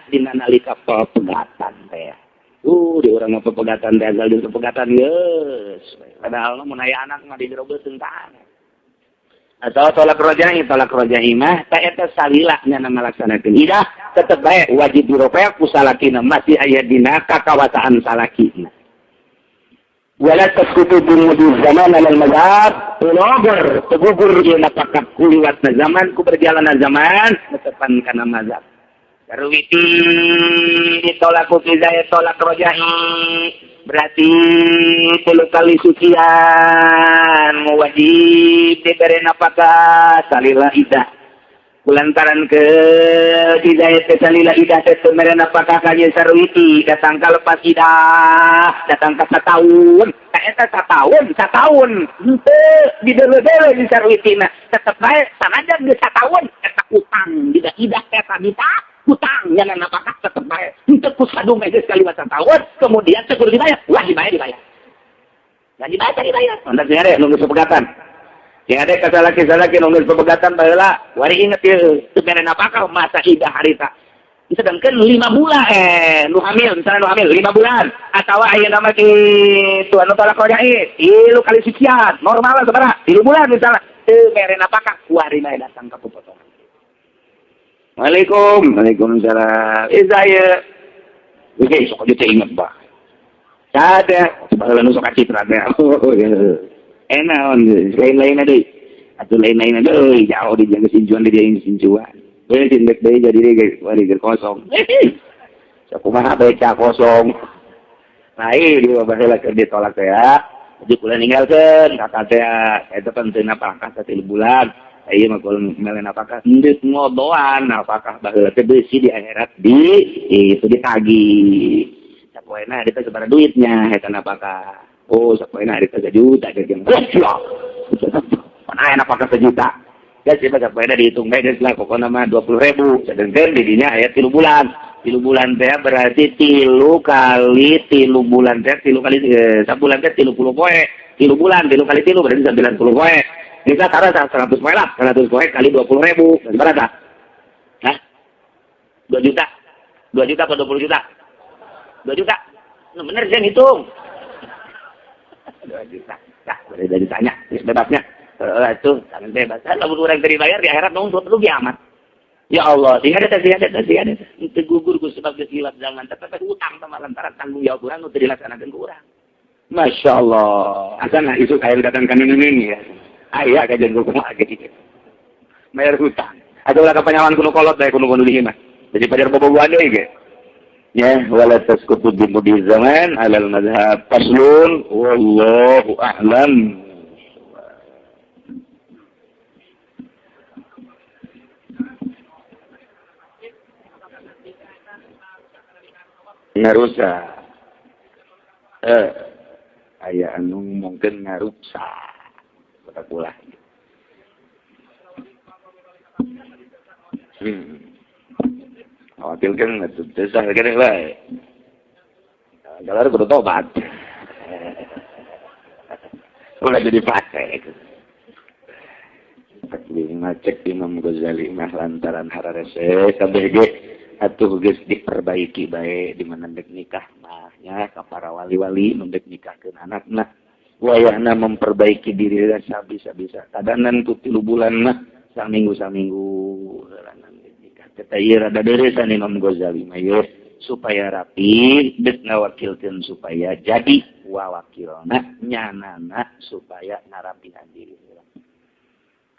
dina nalika pepegatan teh. Di urang mah pepegatan teh asal di pepegatan geus. Padahal mun aya anak mah di jero beuteung tah. Atau tolak rojai mah ta eta salila nya ngalaksanakeun idah tetep bae wajib diropea ku salakina masih aya dina kakawasaan salakina. Wala tasqutu bi zaman al mazhab logor tegugur ieu napakah kuliwatna zaman ku berjalanna zaman netepan kana mazhab. Sarwiti ditolak ku Zaid tolak rojai berarti 3 kali sucian wajib diberi nafkah salila idah kulantaran ke Zaid teh salila idah teh teu mere nafkah ka sarwiti datang ka lepas idah datang ka sataun ka eta sataun henteu dideuleu-deuleu di sarwitina tetep bae sanajan geus sataun eta utang dina idah teh minta hutang yang napakah tetep bae henteu ku sadung geus kaliwat satahun kemudian teu kudu dibayar wah dibayar dibayar dan dibayar dibayar mantap sing are nunggu pepegatan sing are ka salaki-salaki nunggu pepegatan baheula wari inget ieu teu mere napakah masa idah harita sedangkan 5 bulan nu hamil misalnya nu hamil 5 bulan atau ayeuna mah kitu anu tolak rojai 3 kali sucian normal sabaraha 3 bulan misalnya teu mere napakah kuari mah datang ka potongan. Waalaikum, waalaikumsalam. Saya, oke, sok aja teh inget bah. Ada baheula nu sok kacitra teh. Enaon lain-lain deui. Atuh lain-lain deui jauh di jeung sinjuan di dia sinjuan. We sindek deui jadi deui wari kosong. Sakumaha beca kosong. Lain di baheula keur ditolak teh ya. Jadi kula ninggalkeun kakak teh eta pan teu napakah 3 bulan. Ieu mah kula mele napakah endek ngodoan napakah baheula teh beusi di akhirat di itu ditagi. Sapoena harita sabaraha duitnya eta napakah. Oh, sapoena harita 1 juta jeung mana aya napakah 1 juta. Geus ieu mah sapoena dihitung bae geus lah pokona mah 20.000. Sedengkeun di dinya aya 3 bulan. 3 bulan teh berarti 3 kali 3 bulan teh 3 kali sabulan teh 30 poe. 3 bulan 3 kali 3 berarti 90 poe. Bisa taruh 100 poe lah, 100 poe kali 20.000. Berapa? Hah? 2 juta. 2 juta atau 20 juta? 2 juta. Nah, bener saya ngitung. 2 juta. Nah, boleh jadi tanya, terus bebasnya. Itu tangan bebas. Lamun urang teu dibayar di akhirat nuntut rugi amat. Ya Allah, sih ada sih ada sih ada. Teu gugur ku sebab geus hilap zaman, tapi utang sama lantaran tanggung jawab urang nu teu dilaksanakeun ku urang. Masya Allah. Asana isu saya datang kan ini ya. Aya kajian kumaha gitu. Bayar hutang. Atau ulah kapanyawan kuno kolot bae kuno kuno mah. Jadi pajar bobogohan deui ge. Ya, wala tasqutu bi mudi zaman alal madhab faslun wallahu a'lam. Ngarusa. Aya anu mungkin ngaruksa. Ulah. Wakil kan susah kan lah. Kalau kudu tobat. Ulah jadi fasik. Lima cek Imam Ghazali mah lantaran hararese kabeh ge atuh geus diperbaiki bae di mana dek nikah mah nya ka para wali-wali nu dek nikahkeun anakna. Wayahna memperbaiki diri dan sabisa-bisa. Kadanan ku 3 bulan mah saminggu-saminggu nikah. Teta ieu rada deureusan Imam Ghazali mah ieu supaya rapi deuk ngawakilkeun supaya jadi wawakilna nyanana supaya ngarapihan diri.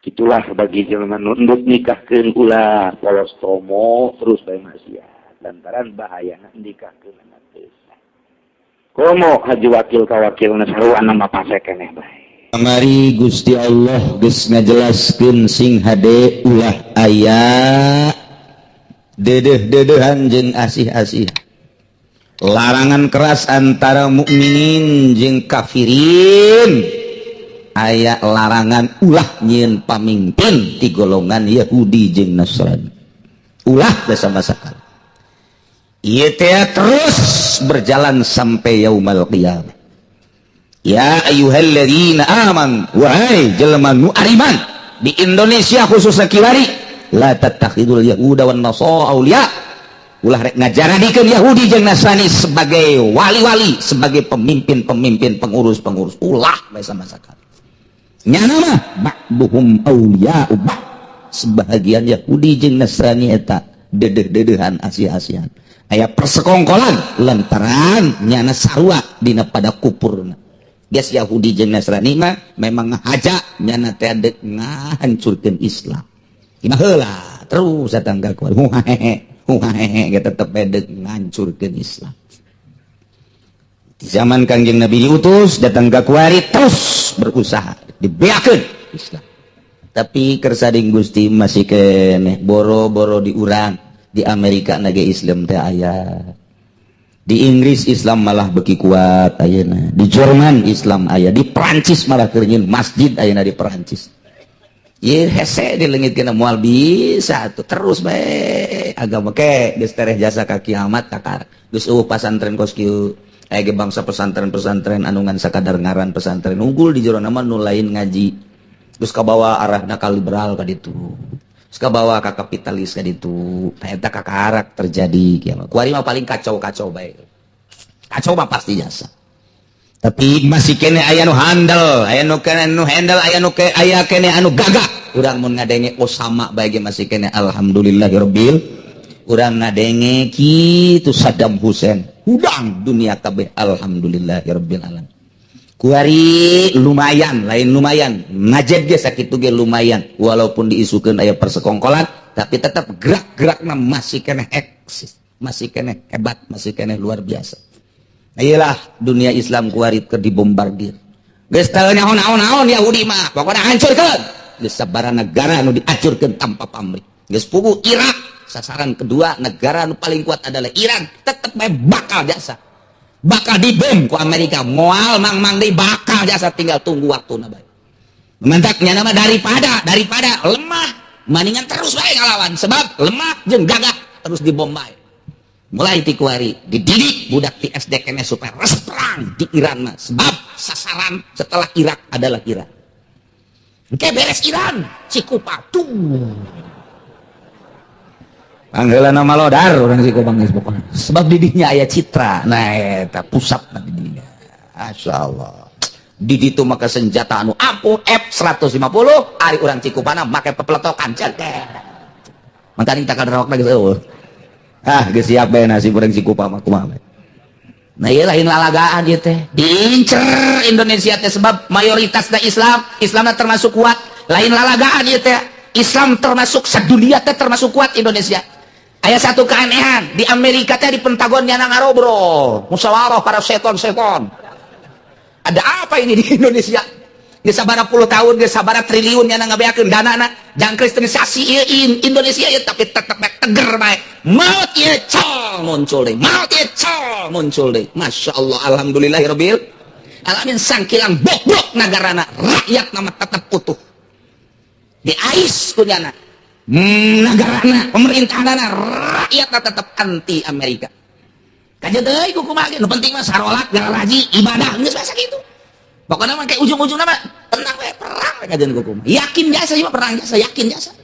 Itulah bagi jelema nu endut nikahkeun ulah polos tomo terus bae maksiat lantaran bahayana nikahkeun anak teu. Komo haji wakil ka wakilna sarua nama pasek keneh bae. Kamari Gusti Allah geus ngajelaskeun sing hade ulah aya dedeh-dedehan jeung asih-asih. Larangan keras antara mukminin jeung kafirin. Aya larangan ulah nyieun pamimpin ti golongan Yahudi jeung Nasrani. Ulah teh sama sakali. Ieu teh terus berjalan sampai yaumal qiyamah. Ya ayyuhalladzina amanu, wahai jelema nu ariman di Indonesia khususnya kiwari, la tattakhidul yahuda wan nasara auliya. Ulah rek ngajaradikeun Yahudi jeung Nasrani sebagai wali-wali, sebagai pemimpin-pemimpin, pengurus-pengurus. Ulah bae sama sakali. Nyana mah ba'duhum auliya'u ba'd. Sebahagian Yahudi jeung Nasrani eta dedeh-dedehan asih-asihan. Aya persekongkolan lantaran nyana sarua dina pada kupurna. Geus Yahudi jeung Nasrani mah memang ngahaja nyana teh deuk ngahancurkeun Islam. Imah heula terus datang ka kuat. Huhahehe, huhahehe ge tetep bae deuk ngahancurkeun Islam. Di zaman Kangjeng Nabi diutus datang ka kuari terus berusaha dibeakeun Islam. Tapi kersading Gusti masih keneh boro-boro di urang di Amerika nage Islam teh aya. Di Inggris Islam malah beki kuat ayeuna. Di Jerman Islam aya, di Prancis malah keur nyieun masjid ayeuna di Prancis. Ye hese dileungitkeun moal bisa atuh terus bae agama ke geus tereh jasa ka kiamat kakar. Geus eueuh pasantren kos kieu. Aya ge bangsa pesantren-pesantren anu ngan sakadar ngaran pesantren unggul di jero nama nu lain ngaji. Geus kabawa arahna ka liberal ka ditu. Geus kabawa ka kapitalis ka ditu. Tah eta kakarak terjadi kiamat. Kuari mah paling kacau-kacau bae. Kacau mah pasti jasa. Tapi masih kene aya nu handal, aya nu kene nu handal, aya nu ke aya kene anu gagah. Urang mun ngadenge Osama bae ge masih kene alhamdulillahirabbil. Urang ngadenge kitu Saddam Hussein. Hudang dunia kabeh, alhamdulillahirabbil alamin. Kuari lumayan, lain lumayan ngajeb ge sakitu ge lumayan, walaupun diisukeun aya persekongkolan, tapi tetap gerak-gerakna masih keneh eksis, masih keneh hebat, masih keneh luar biasa. Nah, iyalah dunia Islam kuari keur dibombardir. Geus teu nyaho naon-naon Yahudi mah, pokoknya hancurkeun. Geus sabaraha negara nu dihancurkeun tanpa pamrih. Geus puguh Irak, sasaran kedua negara nu paling kuat adalah Iran, tetep bae bakal jasa. Bakal dibom ku Amerika, moal mang-mang deui, bakal jasa, tinggal tunggu waktuna bae. Mantaknya nama daripada daripada lemah, maningan terus bae ngalawan, sebab lemah jeung gagah terus dibom bae. Mulai ti kuari dididik budak di SD keneh supaya resep perang di Iran mah, sebab sasaran setelah Irak adalah Iran. Oke, beres Iran, Cikupa tuh. Panggilan nama lodar orang Cikupa geus pokona. Sebab didinya aya citra. Nah, eta pusat di dinya. Masya Allah. Di ditu maka senjata anu ampuh F150, ari urang Cikupana make pepeletokan ceker. Makanya kita kaderok geus eueuh. Ah, geus siap bae nasib urang Cikupa mah kumaha bae. Nah, ieu lain lalagaan ieu teh. Diincer Indonesia teh sebab mayoritasna Islam, Islamna termasuk kuat. Lain lalagaan ieu teh. Islam termasuk sedunia teh termasuk kuat Indonesia. Aya satu keanehan di Amerika teh, di Pentagon nyana ngarobrol, musyawarah para seton-seton. Ada apa ini di Indonesia? Geus sabaraha puluh tahun, geus sabaraha triliun nyana ngabeakeun danana jang kristenisasi ieu Indonesia ieu, tapi tetep bae teger bae. Maut ieu col muncul deui, maut ieu col muncul deui. Masya Allah, alhamdulillahirabbil alamin, sangkilang bobrok nagarana, rakyat nama tetap utuh. Diais ku nyana. Negarana, pemerintahanana, rakyatna tetap anti Amerika. Kaja deui ku kumaha ge, nu penting mah sarolat, garaji, ibadah, geus biasa kitu. Pokoknya mah kayak ujung-ujungna mah tenang we, perang we kajian ku kumaha. Yakin jasa ieu mah, perang jasa, yakin jasa.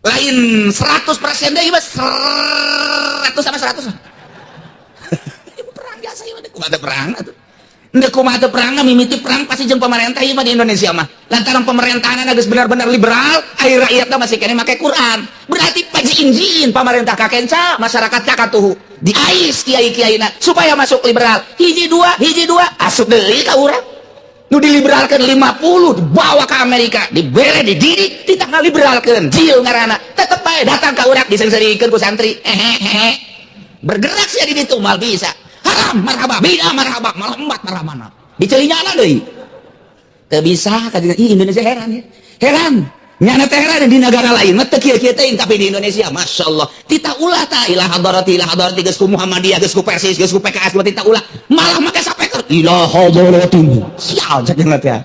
Lain 100% deui mah, 100 sama 100. Ieu perang jasa ieu mah, kumaha teh perang atuh. Ndek kumaha teh perang, mimiti perang pasti jeung pemerintah ieu mah di Indonesia mah. Lantaran pemerintahan geus benar-benar liberal, ari rakyatna masih keneh make Quran. Berarti pajiin-jiin pemerintah ka kenca, masyarakat ka katuhu. Diais kiai-kiaina supaya masuk liberal. Hiji dua, asup deui ka urang. Nu diliberalkan 50 dibawa ke Amerika, dibere, dididik, ditanggal liberalkeun. Jil ngaranna. Tetep bae datang ka urang diseungseurikeun ku santri. Hehehe. Bergerak sih di ditu mal bisa. Haram marhaba, bidah marhaba, malah embat marhabana. Dicelinyana deui. Teu bisa ka ih Indonesia heran ya. Heran. Nyana teh heran di negara lain mah teu kieu-kieu teuing, tapi di Indonesia Masya Allah. Tita ulah ta ila hadarati, ila hadarati, geus ku Muhammadiyah, geus ku Persis, geus ku PKS, tita ulah. Malah make sapeker ila hadarati. Sial cek teh.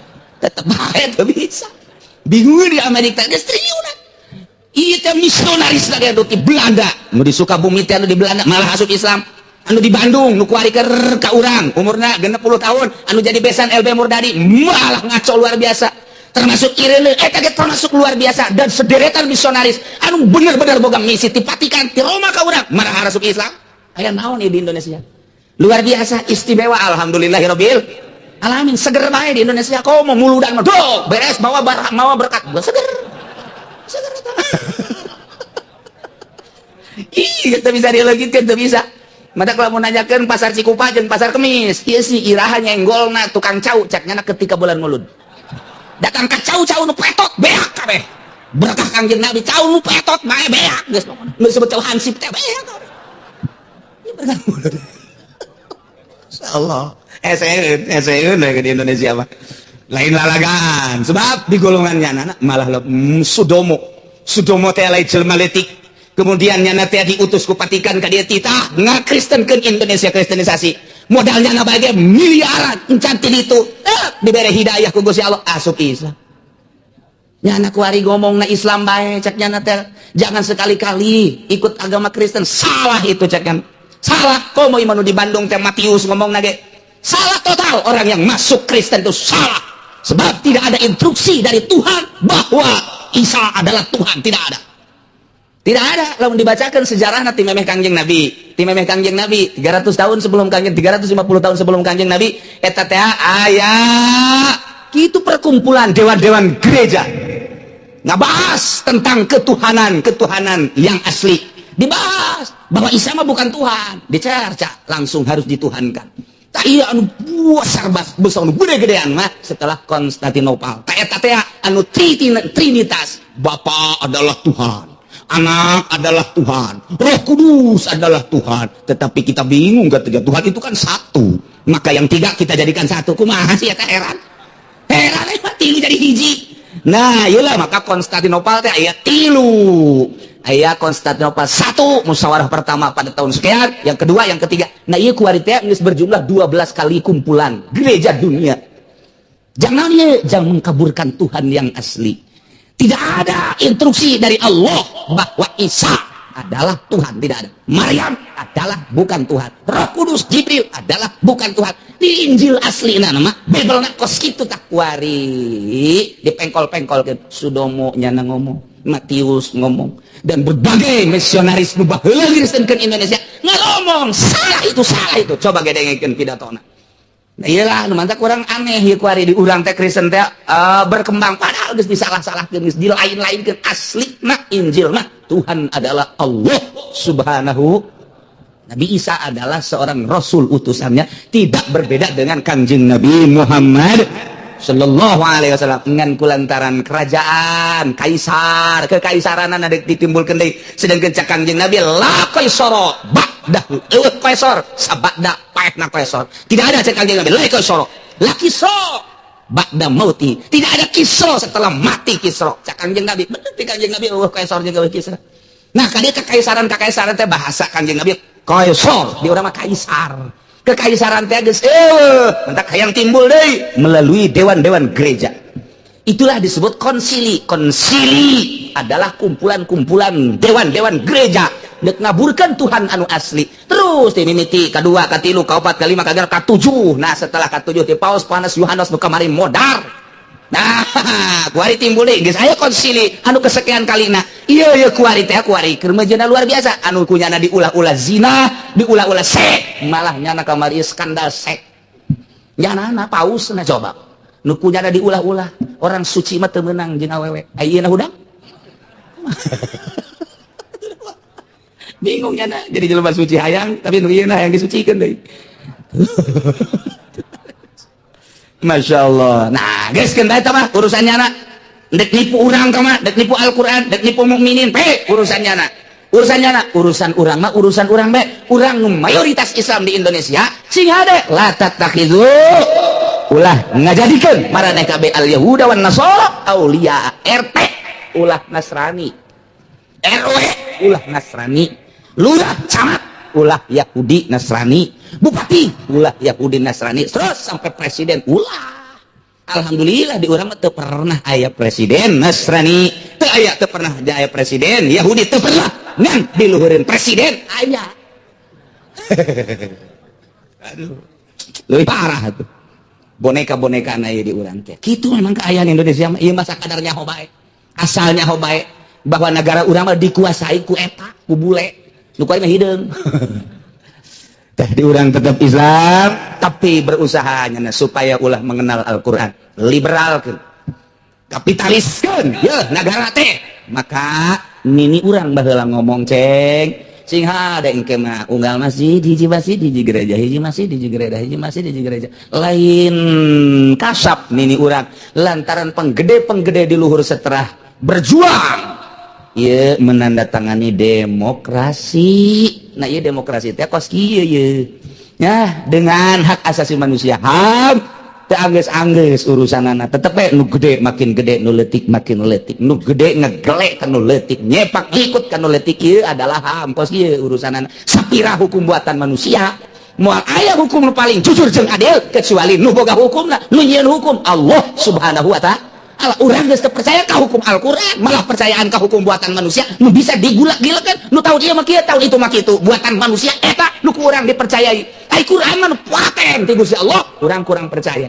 Tetep bae teu bisa. Bingung di Amerika geus triliunan. Ieu teh misionaris lagi anu di Belanda. Nu di Sukabumi teh anu di Belanda malah asup Islam. Anu di Bandung nu kuari keur ka urang umurna 60 tahun anu jadi besan LB Murdadi malah ngaco luar biasa. Termasuk Irene eta ge termasuk luar biasa, dan sederetan misionaris anu bener-bener boga misi ti Vatikan, ti Roma ka urang malah asup Islam. Aya naon ieu di Indonesia? Luar biasa istimewa, alhamdulillahirabbil alamin, seger bae di Indonesia. Komo muludan mah do beres bawa barang mawa berkat seger. Seger eta. Ih, teu bisa dileungitkeun, teu bisa. Mata kalau mau nanyakeun pasar Cikupa jeung pasar Kemis, ieu sih iraha nyenggolna tukang cau cek nyana ketika bulan Mulud. Datang ka cau-cau nu petot beak kabeh. Berkah Kangjeng Nabi, cau nu petot bae beak geus pokona. Nu disebut cau hansip teh beak kabeh. Ieu berkah Mulud. Insyaallah. Eseun, eseun we di Indonesia mah. Lain lalagaan, sebab di golongannya anak malah Sudomo. Sudomo teh lain jelema leutik. Kemudian nyana teh diutus ku Vatikan ka dieu titah ngakristenkeun Indonesia, kristenisasi. Modalnya na bae miliaran encan ti ditu. Dibere hidayah ku Gusti Allah asup Islam. Nyana kuari ngomong na Islam bae cek nyana teh jangan sekali-kali ikut agama Kristen, salah itu cek kan. Salah, komo imanu di Bandung teh Matius ngomong nage. Salah total, orang yang masuk Kristen itu salah. Sebab tidak ada instruksi dari Tuhan bahwa Isa adalah Tuhan, tidak ada. Tidak ada. Lamun dibacakan sejarah nanti memeh Kangjeng Nabi, ti memeh Kangjeng Nabi 300 tahun sebelum Kangjeng, 350 tahun sebelum Kangjeng Nabi eta teh aya kitu perkumpulan dewan-dewan gereja ngabahas tentang ketuhanan, ketuhanan yang asli dibahas. Bahwa Isa mah bukan Tuhan, dicerca langsung harus dituhankan. Tak iya, anu besar besar, anu gede-gedean mah setelah Konstantinopel. Tak eta teh anu trinitas, Bapa adalah Tuhan, Anak adalah Tuhan, Roh Kudus adalah Tuhan. Tetapi kita bingung ketiga Tuhan itu kan satu, maka yang tiga kita jadikan satu. Kumaha sih eta? Heran, heran eh, tilu jadi hiji. Nah, iyalah, maka Konstantinopel teh aya tilu. Aya Konstantinopel satu, musyawarah pertama pada tahun sekian, yang kedua, yang ketiga. Nah, iya, kuari teh geus berjumlah 12 kali kumpulan gereja dunia. Jangan ya, jangan mengkaburkan Tuhan yang asli. Tidak ada instruksi dari Allah bahwa Isa adalah Tuhan, tidak ada. Maryam adalah bukan Tuhan. Roh Kudus, Jibril adalah bukan Tuhan. Di Injil asli nama Bible na kos kitu. Tak kuari dipengkol-pengkol ke Sudomo, nyana ngomong, Matius ngomong, dan berbagai misionaris nu baheula Kristen ke Indonesia ngomong salah itu, salah itu. Coba gedengekeun pidatona. Nah, iyalah, nu mantak kurang aneh ieu kuari di urang teh Kristen teh berkembang, padahal geus disalah-salahkeun, geus dilain-lainkeun. Asli mah Injil mah Tuhan adalah Allah Subhanahu. Nabi Isa adalah seorang rasul utusannya, tidak berbeda dengan Kangjeng Nabi Muhammad Shallallahu Alaihi Wasallam. Ngan kulantaran kerajaan kaisar, kekaisaran ada ditimbulkan deui, sedangkan cak Kangjeng Nabi la kaisara ba'dahu, eueuh kaisar sabada paehna kaisar tidak ada. Cak Kangjeng Nabi la kaisara la kisra ba'da mauti, tidak ada Kisra setelah mati Kisra, cak Kangjeng Nabi. Bener ti Kangjeng Nabi eueuh kaisar jeung eueuh Kisra. Nah, kali kekaisaran, kekaisaran teh bahasa Kangjeng Nabi kaisar, di urang mah kaisar. Kekaisaran teh geus eueuh, mentak hayang timbul deui melalui dewan-dewan gereja. Itulah disebut konsili. Konsili adalah kumpulan-kumpulan dewan-dewan gereja dek ngaburkan Tuhan anu asli. Terus di mimiti kedua, katilu, kaopat, kalima, kagenep, katujuh. Nah, setelah katujuh di Paus Panas Yohanes nu kamari modar. Nah, kuari timbul deui, geus aya konsili anu kesekian kalina. Iya iya, kuari teh kuari keur luar biasa, anu kunyana diulah-ulah zina, diulah-ulah sek, malah nyana kamari skandal sek. Nyana paus. Nah, coba nu kunyana diulah-ulah, orang suci mah teu meunang jeung awewe. Ayeuna hudang bingung nyana, jadi jelema suci hayang, tapi nu ieu hayang disucikeun deui. Masya Allah. Nah, guys, kan eta mah urusannya na. Dek nipu urang kama, dek nipu Al-Quran, dek nipu mukminin, pe urusannya na. Urusannya na, urusan urang mah urusan urang be. Urang mayoritas Islam di Indonesia, sing hade la tattakhidhu, ulah ngajadikeun maraneh kabeh al Yahuda wan Nasara aulia. RT ulah Nasrani, RW ulah Nasrani, lurah, camat ulah Yahudi Nasrani, bupati ulah Yahudi Nasrani, terus sampai presiden ulah. Alhamdulillah di urang mah teu pernah aya presiden Nasrani, teu aya, teu pernah aya presiden Yahudi, teu pernah. Ngan diluhurin presiden aya. Aduh, lebih parah tuh boneka-boneka aya di urang teh. Kitu memang keayaan Indonesia mah ieu, masa kadarnya ho bae, asalnya ho bae bahwa negara urang mah dikuasai ku eta, ku bule nu kuari mah hideung teh. Di urang tetap Islam, tapi berusaha supaya ulah mengenal Al-Quran, liberal kan, kapitalis kan ya negara teh. Maka nini urang baheula ngomong, ceng, sing hade engke mah unggal masjid hiji, masjid hiji, gereja hiji, masjid hiji, gereja hiji, masjid hiji, gereja lain. Kasap nini urang lantaran penggede-penggede di luhur setelah berjuang ieu menandatangani demokrasi. Nah, iya, demokrasi teh kos kieu ye ya, dengan hak asasi manusia, HAM teu anggeus-anggeus urusanana. Tetep we nu gede makin gede, nu leutik makin leutik, nu gede ngegelek ka nu leutik, nyepak ikut ka nu leutik. Ieu adalah HAM kos kieu urusanana. Sapira hukum buatan manusia, moal aya hukum nu paling jujur jeung adil kecuali nu boga hukumna, nu nyieun hukum, Allah Subhanahu wa Ta'ala. Urang geus teu percaya ka hukum Al-Qur'an, malah percayaan ka hukum buatan manusia nu bisa digulak-gilekeun, nu tahun ieu mah kieu, tahun itu mah kitu. Buatan manusia eta nu ku urang dipercayai. Ai Quran mah nu paten ti Gusti Allah, urang kurang percaya,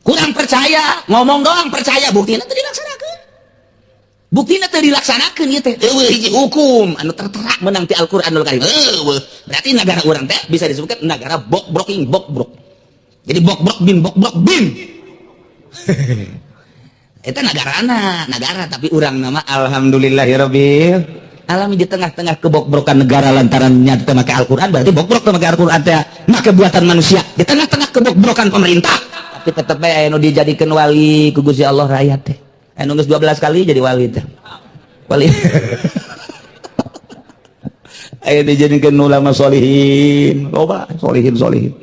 kurang percaya. Ngomong doang percaya, buktina teu dilaksanakeun, buktina teu dilaksanakeun. Ieu teh eueuh hiji hukum anu tertera menang ti Al-Qur'anul Karim, eueuh. Berarti negara urang teh bisa disebutkan negara bok-broking bok-brok. Jadi bok-brok bin bok-brok bin itu negarana negara. Tapi urang nama alhamdulillahirabbil Alami di tengah-tengah kebokbrokan negara lantaran nyata make Al-Quran, berarti bokbrok teu make Al-Quran teh, make buatan manusia. Di tengah-tengah kebokbrokan pemerintah, tapi tetep bae aya nu dijadikeun wali ku Gusti Allah. Rakyat teh anu geus 12 kali jadi wali teh, wali aya dijadikeun ulama solihin, loba solihin solihin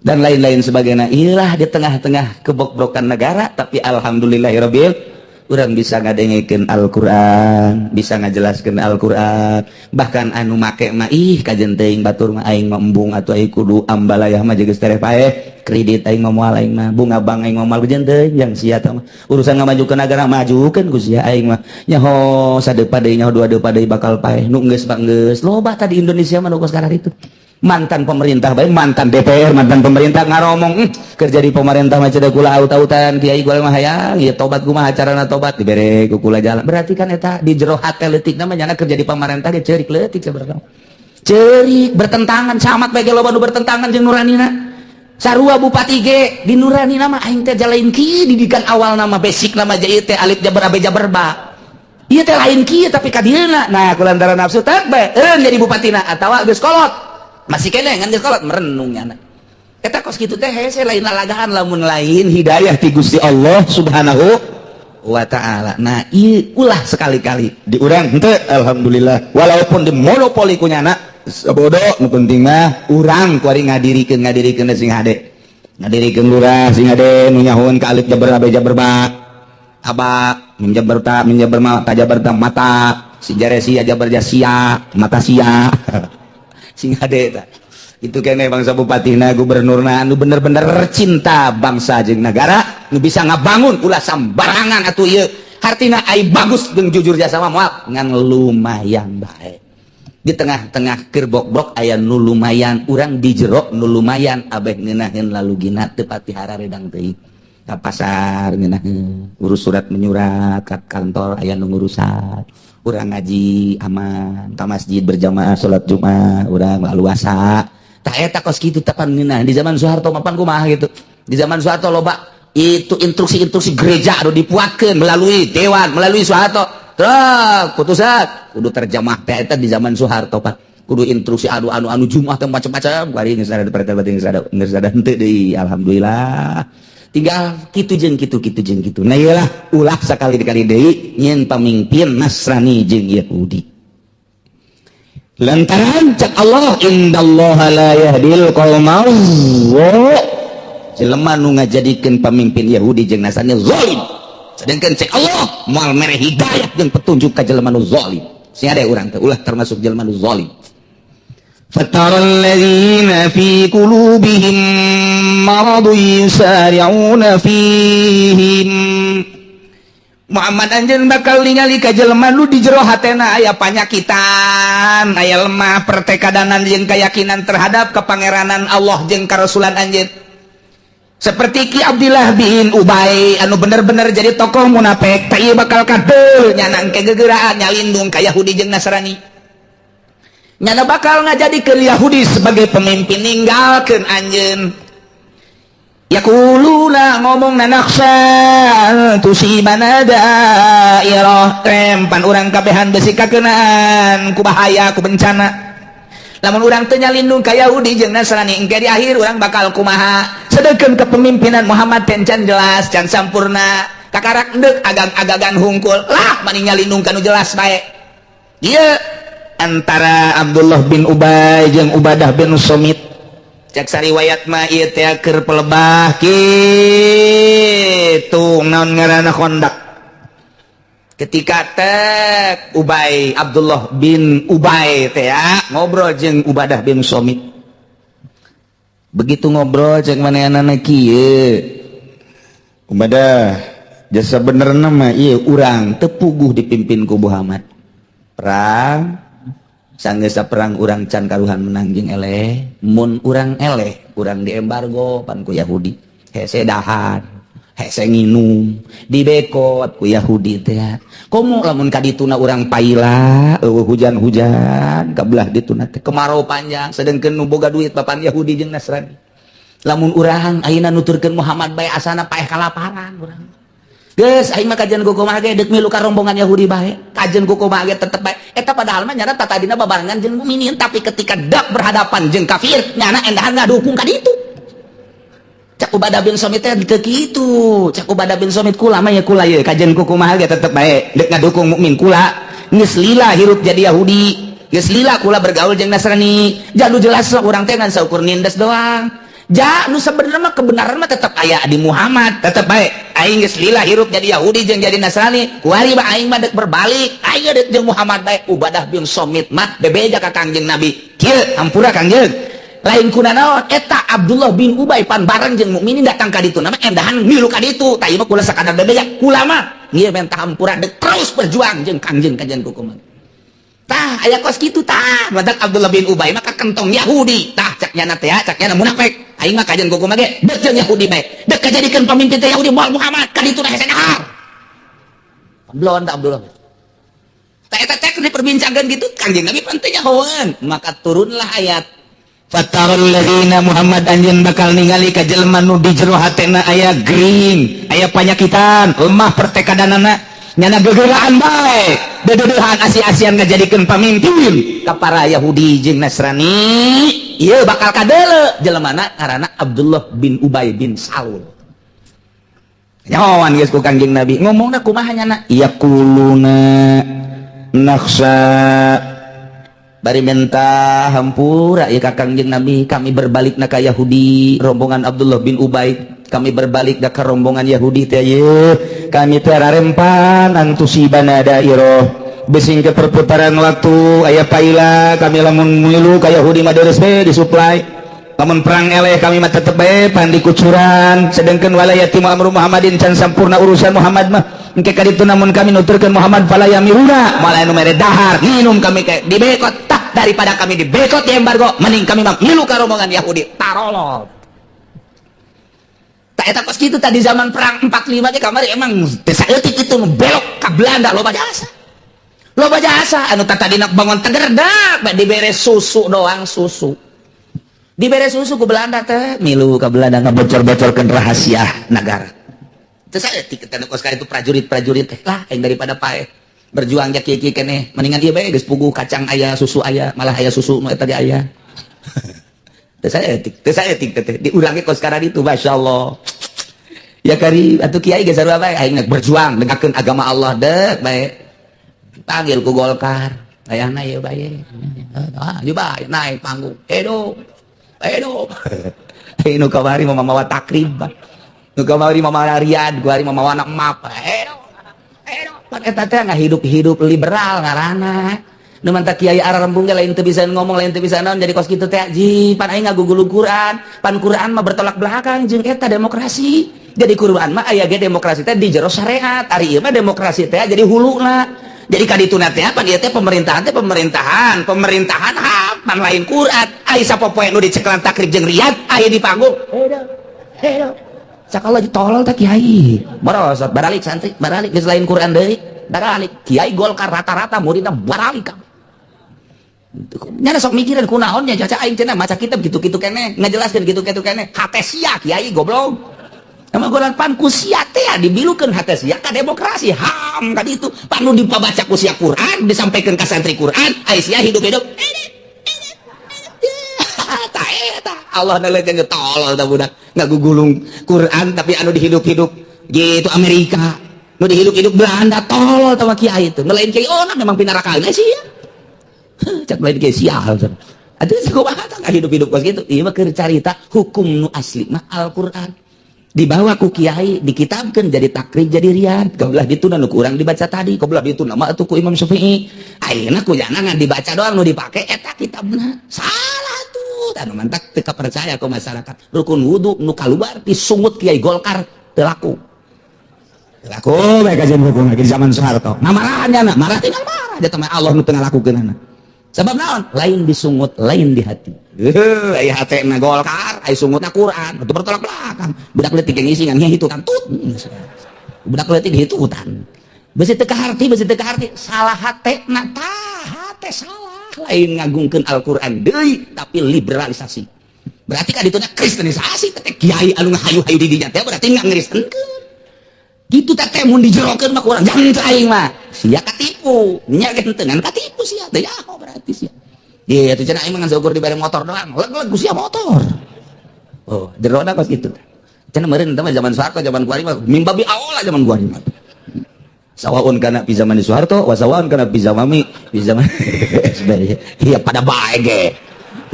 dan lain-lain sebagainya. Inilah di tengah-tengah kebokbrokan negara, tapi alhamdulillahirabbil urang bisa ngadengekeun Al-Qur'an, bisa ngajelaskeun Al-Qur'an. Bahkan anu make mah, ih, kajen teuing batur mah, aing mah embung atuh, aing kudu ambalayah mah geus tereh paeh kredit aing mah, moal aing mah bunga bank aing mah moal, kajen teuing yang sia mah. Urusan ngamajukeun negara, majukeun ku sia. Aing mah nyaho sadepa deui, nyaho dua depa deui bakal paeh, nu geus mah geus. Loba tadi Indonesia mah nu kos itu mantan pemerintah baik, mantan DPR, mantan pemerintah ngaromong, kerja di pemerintah mah cedak kula aut-autan, kiai kula mah hayang ya tobat, kumaha carana tobat, dibere ku kula jalan. Berarti kan eta di jero hate leutik namanya kerja di pemerintah ge ceurik leutik sebenarnya, ceurik bertentangan. Camat bae loba nu bertentangan jeung nuranina. Sarua bupati ge di nurani nama aing teh lain kieu, didikan awal nama basic nama ieu teh alif jabar abe jabar ba, ieu teh lain kieu, tapi kadieuna nah kulantaran nafsu teh bae eureun jadi bupatina atawa geus kolot, masih kene ngan geus kolot merenung nyana. Eta kos kitu teh hese, lain lalagaan lamun lain hidayah ti Gusti Allah Subhanahu wa Ta'ala. Nah, ieu ulah sekali-kali di urang henteu, alhamdulillah, walaupun di monopoli ku nyana sabodo, nu penting mah urang kuari ngadirikeun ngadirikeun sing hade, ngadirikeun lurah sing hade nu nyahoan ka alif jabar abe jabar ba aba min jabar ta min jabar ma ta jabar ta mata si jare sia jabar sia mata sia, sing hade ta. Itu kene bangsa bupatina, gubernurna anu bener-bener cinta bangsa jeung negara, nu bisa ngabangun. Ulah sambarangan atuh ieu hartina, ai bagus jeung jujur jasa mah moal, ngan lumayan bae. Di tengah-tengah kerbok-brok aya nu lumayan, urang di jero nu lumayan abeh ngeunaheun lalu gina teu pati hararedang teuing ka pasar, ngeunaheun urus surat menyurat ka kantor, aya nu ngurusan. Urang ngaji aman ka masjid berjamaah salat Jumat, urang laluasa. Tah, eta kos kitu tapan ngeunah. Di zaman Soeharto mapan kumaha gitu. Di zaman Soeharto loba itu instruksi-instruksi gereja anu dipuatkeun melalui dewan, melalui Soeharto. Terus putusan kudu terjemah teh eta di zaman Soeharto, Pak, kudu instruksi anu anu anu Jumat teh macam-macam. Bari geus ada perintah, berarti geus ada, geus ada henteu deui, alhamdulillah. Tinggal kitu jeung kitu, kitu jeung kitu. Nah, iyalah, ulah sakali-kali deui nyieun pamimpin Nasrani jeung Yahudi, lantaran cek Allah, innallaha la yahdil qaumal jelema nu ngajadikeun pamimpin Yahudi jeung Nasrani zalim, sedangkan cek Allah moal mere hidayah jeung petunjuk ka jelema nu zalim. Sing ada urang teh ulah termasuk jelema nu zalim. فترى الذين في قلوبهم مرض يسارعون فيهم. Muhammad, anjeun bakal ningali ka jelema nu di jero hatena aya panyakitan, aya lemah pertekadanan jeung keyakinan terhadap kepangeranan Allah jeung karasulan anjeun, seperti Ki Abdillah bin Ubay anu bener-bener jadi tokoh munafik. Tak ieu bakal kadeul nyana engke gegeraan nyalindung ka Yahudi jeung Nasrani, nyana bakal ngajadikeun Yahudi sebagai pemimpin, ninggalkeun anjeun. Yaquluna, ngomong na, nakhsya tusibana dairah, rempan urang kabehan besi kakenaan ku bahaya, ku bencana, lamun urang teu nyalindung ka Yahudi jeung Nasrani, engke di akhir urang bakal kumaha? Sedengkeun kepemimpinan Muhammad teh can jelas, can sampurna, kakarak endek agang-agagan hungkul lah, mani nyalindung ka nu jelas bae. Ieu antara Abdullah bin Ubay jeung Ubadah bin Somit, cek sariwayat mah ieu teh keur pelebah kitu, naon ngaranna, Khandaq. Ketika tek Ubay, Abdullah bin Ubay teh ya, ngobrol jeung Ubadah bin Somit. Begitu ngobrol, cek manehna kieu, "Ubadah, jasa bener nama ieu urang teu puguh dipimpin ku Muhammad. Perang sanggeus perang, urang can karuhan menang jeung eleh. Mun urang eleh, urang diembargo pan ku Yahudi, hese dahar, hese nginum, dibekot ku Yahudi teh. Komo lamun ka dituna urang paila, eueuh hujan-hujan kabelah dituna teh, kemarau panjang, sedengkeun nu boga duit papan Yahudi jeung Nasrani. Lamun urang ayeuna nuturkeun Muhammad bae, asana paeh kalaparan urang." Geus, aing mah kajian kumaha ge deuk milu ka rombongan Yahudi bae. Kajian kumaha ge tetep bae. Eta padahal mah nyana tatadina babarengan jeung mukminin, tapi ketika dak berhadapan jeung kafir, nyana endahan ngadukung ka ditu. Cak Ubadah bin Somit teh teu kitu. Cak Ubadah bin Somit, kula mah ya kula ye, kajian kumaha ge tetep bae deuk ngadukung mukmin kula. Geus lila hirup jadi Yahudi. Geus lila kula bergaul jeung Nasrani. Jadu jelas lah urang teh ngan saukur nindes doang. Ja, nu sebenarnya mah kebenaran mah tetap aya di Muhammad, tetep bae. Aing geus lila hirup jadi Yahudi jeung jadi Nasrani. Kuari mah aing mah deuk berbalik. Aing deuk jeung Muhammad bae. Ubadah bin Somit mah bebeja ka Kangjeng Nabi. Kieu, hampura, Kangjeng. Lain kuna naon, eta Abdullah bin Ubay pan bareng jeung mukminin datang ka ditu nama endahan milu ka ditu. Tah, ieu mah kula sakadar bebeja. Kula mah ieu menta hampura deuk terus berjuang jeung Kangjeng kajian kukuman. Tah, aya kos kitu tah. Matak Abdullah bin Ubay mah kentong Yahudi. Tah, cak nyana teh, cak nyana munafik. Aing mah kajian kukuman ge deuk jeung Yahudi bae. Deuk kajadikeun pamimpin teh Yahudi moal Muhammad ka ditu hese dahar. Belon tak Abdullah. Tah, eta teh diperbincangkeun gitu, Kangjeng Nabi pan teu nyahoeun. Maka turunlah ayat. Fataral ladzina Muhammad, anjeun bakal ningali ka jelema nu di jero hatena aya gering, aya panyakitan, lemah pertekadanana, nyana gegeraan bae, deudeuhan asi-asian ngajadikeun pamimpin ka para Yahudi jeung Nasrani. Ieu bakal kadeuleu jelemana ngaranna Abdullah bin Ubay bin Salul. Nyahoan geus ku Kangjeng Nabi, ngomongna kumaha nyana? Yaquluna nakhsha, bari minta hampura ya ka Kangjeng Nabi, kami berbalik na ka Yahudi, rombongan Abdullah bin Ubay, kami berbalik da ka rombongan Yahudi teh ye, kami teh rarempan an tusibana dairah, besing ke perputaran waktu aya paila. Kami lamun milu ka Yahudi mah deres be disuplai, lamun perang eleh kami mah tetep bae pan dikucuran, sedangkan wala yatimmu amru Muhammadin, can sampurna urusan Muhammad mah. Engke ka ditu namun kami nuturkeun Muhammad fala yamiruna, malah anu mere dahar minum kami kayak dibekot. Tah, daripada kami dibekot, di embargo, mending kami mah milu ka rombongan Yahudi. Tarolol. Tak, eta kos kitu tadi zaman perang 45 ge kamari emang teu saeutik itu nu belok ka Belanda. Loba jasa, loba jasa anu tadi nak bangun tegerdak bae dibere susu doang, susu dibere susu ku Belanda teh milu ka Belanda, ngabocor-bocorkeun rahasia negara. Teu saeutik eta nu kos itu prajurit-prajurit teh lah yang daripada paeh berjuang ja kieu-kieu keneh, mendingan ieu bae, geus puguh kacang aya, susu aya, malah aya susu nu eta ge aya. Teu saeutik, teu saeutik teh diulangi kos sekarang itu. Masyaallah ya kari atuh kiai geus sarua bae, aing berjuang negakeun agama Allah deuk bae panggil ku Golkar ayahna ieu bae, ah bae naik panggung, hidup hidup. Nu kamari mau mawa Takrib, nu kamari mau mawa Riyad, kuari mau mawa anak map, hidup hidup. Pan eta teh hidup-hidup liberal ngaranna. Nu mantak kiai ararembung ge lain teu bisa ngomong, lain teu bisa naon, jadi kos kitu teh ji pan aing ngagugulung Quran. Pan Quran mah bertolak belakang jeung eta demokrasi. Jadi Quran mah aya ge demokrasi teh di jero syariat, ari ieu mah demokrasi teh jadi huluna. Jadi kadituna teh pan ieu teh pemerintahan teh pemerintahan, pemerintahan HAM, pan lain Quran. Ai sapopoe nu dicekelan Takrib jeung Riyad aya di panggung, hidup hidup. Sakala tolol teh kiai borosot, baralik santri, baralik, geus lain Quran deui, baralik. Kiai Golkar rata-rata muridna baralik. Nyana sok mikirin kunaon nya caca aing cenah maca kitab gitu-gitu keneh, ngajelaskeun gitu-gitu keneh. Hate sia kiai goblok. Nama golan pan ku sia teh dibilukeun hate sia ka demokrasi HAM ka ditu. Pan nu dipabaca ku sia Quran, disampaikan ka santri Quran, ai sia hidup-hidup. Tah, eta Allah naleukeun, tolol tah budak ngagugulung Quran tapi anu dihidup-hidup gitu Amerika, nu dihidup-hidup Belanda. Tolol tah kiai itu. Nu lain kiai ona memang pinarakaeun sih ya. Cak lain kiai sial. Atuh kumaha tah hidup-hidup kos kitu? Ieu mah keur carita hukum nu asli mah Al-Qur'an. Dibawa ku kiai, dikitabkeun jadi Takrib, jadi Riyad. Kebelah dituna nu kurang dibaca tadi, kebelah dituna mah atuh ku Imam Syafi'i. Ayeuna ku jana ngan dibaca doang, nu dipake eta kitabna. Salah tuh. Tah, nu mantak teu kapercaya ku masyarakat. Rukun wudu nu kaluar disungut kiai Golkar teu laku. Teu laku bae kajian hukum lagi di zaman Soeharto. Nah, marahnya na, marah tinggal marah. Jatuh mah Allah nu teu ngalakukeunana. Sebab naon? Lain disungut, lain di hati. Aya hatena Golkar, aya sungutna Quran, itu bertolak belakang. Budak leutik yang ngisi ngan hitu tut. Budak leutik hitutan. Besi teu kaharti, besi teu kaharti, salah hatena tah, hate salah. Lain ngagungkeun Al-Qur'an deui, tapi liberalisasi. Berarti kan dituna kristenisasi teh kiai anu ngahayu-hayu di dinya teh berarti ngangristenkeun. Gitu teh mun dijerokeun mah kurang jangan aing mah. Sia katipu. Nya ge henteu ngan katipu sia teh ya berarti sia. Iya atuh cenah aing mah ngan saukur dibere motor doang. Leg-leg ku sia motor. Oh, jerona kos kitu. Cenah meureun teh zaman Soeharto, zaman kuari mah mimbabi aola zaman kuari mah. Sawaun kana fi zaman Soeharto, wa sawaun kana fi zamami fi zaman SBY. Iya pada bae ge.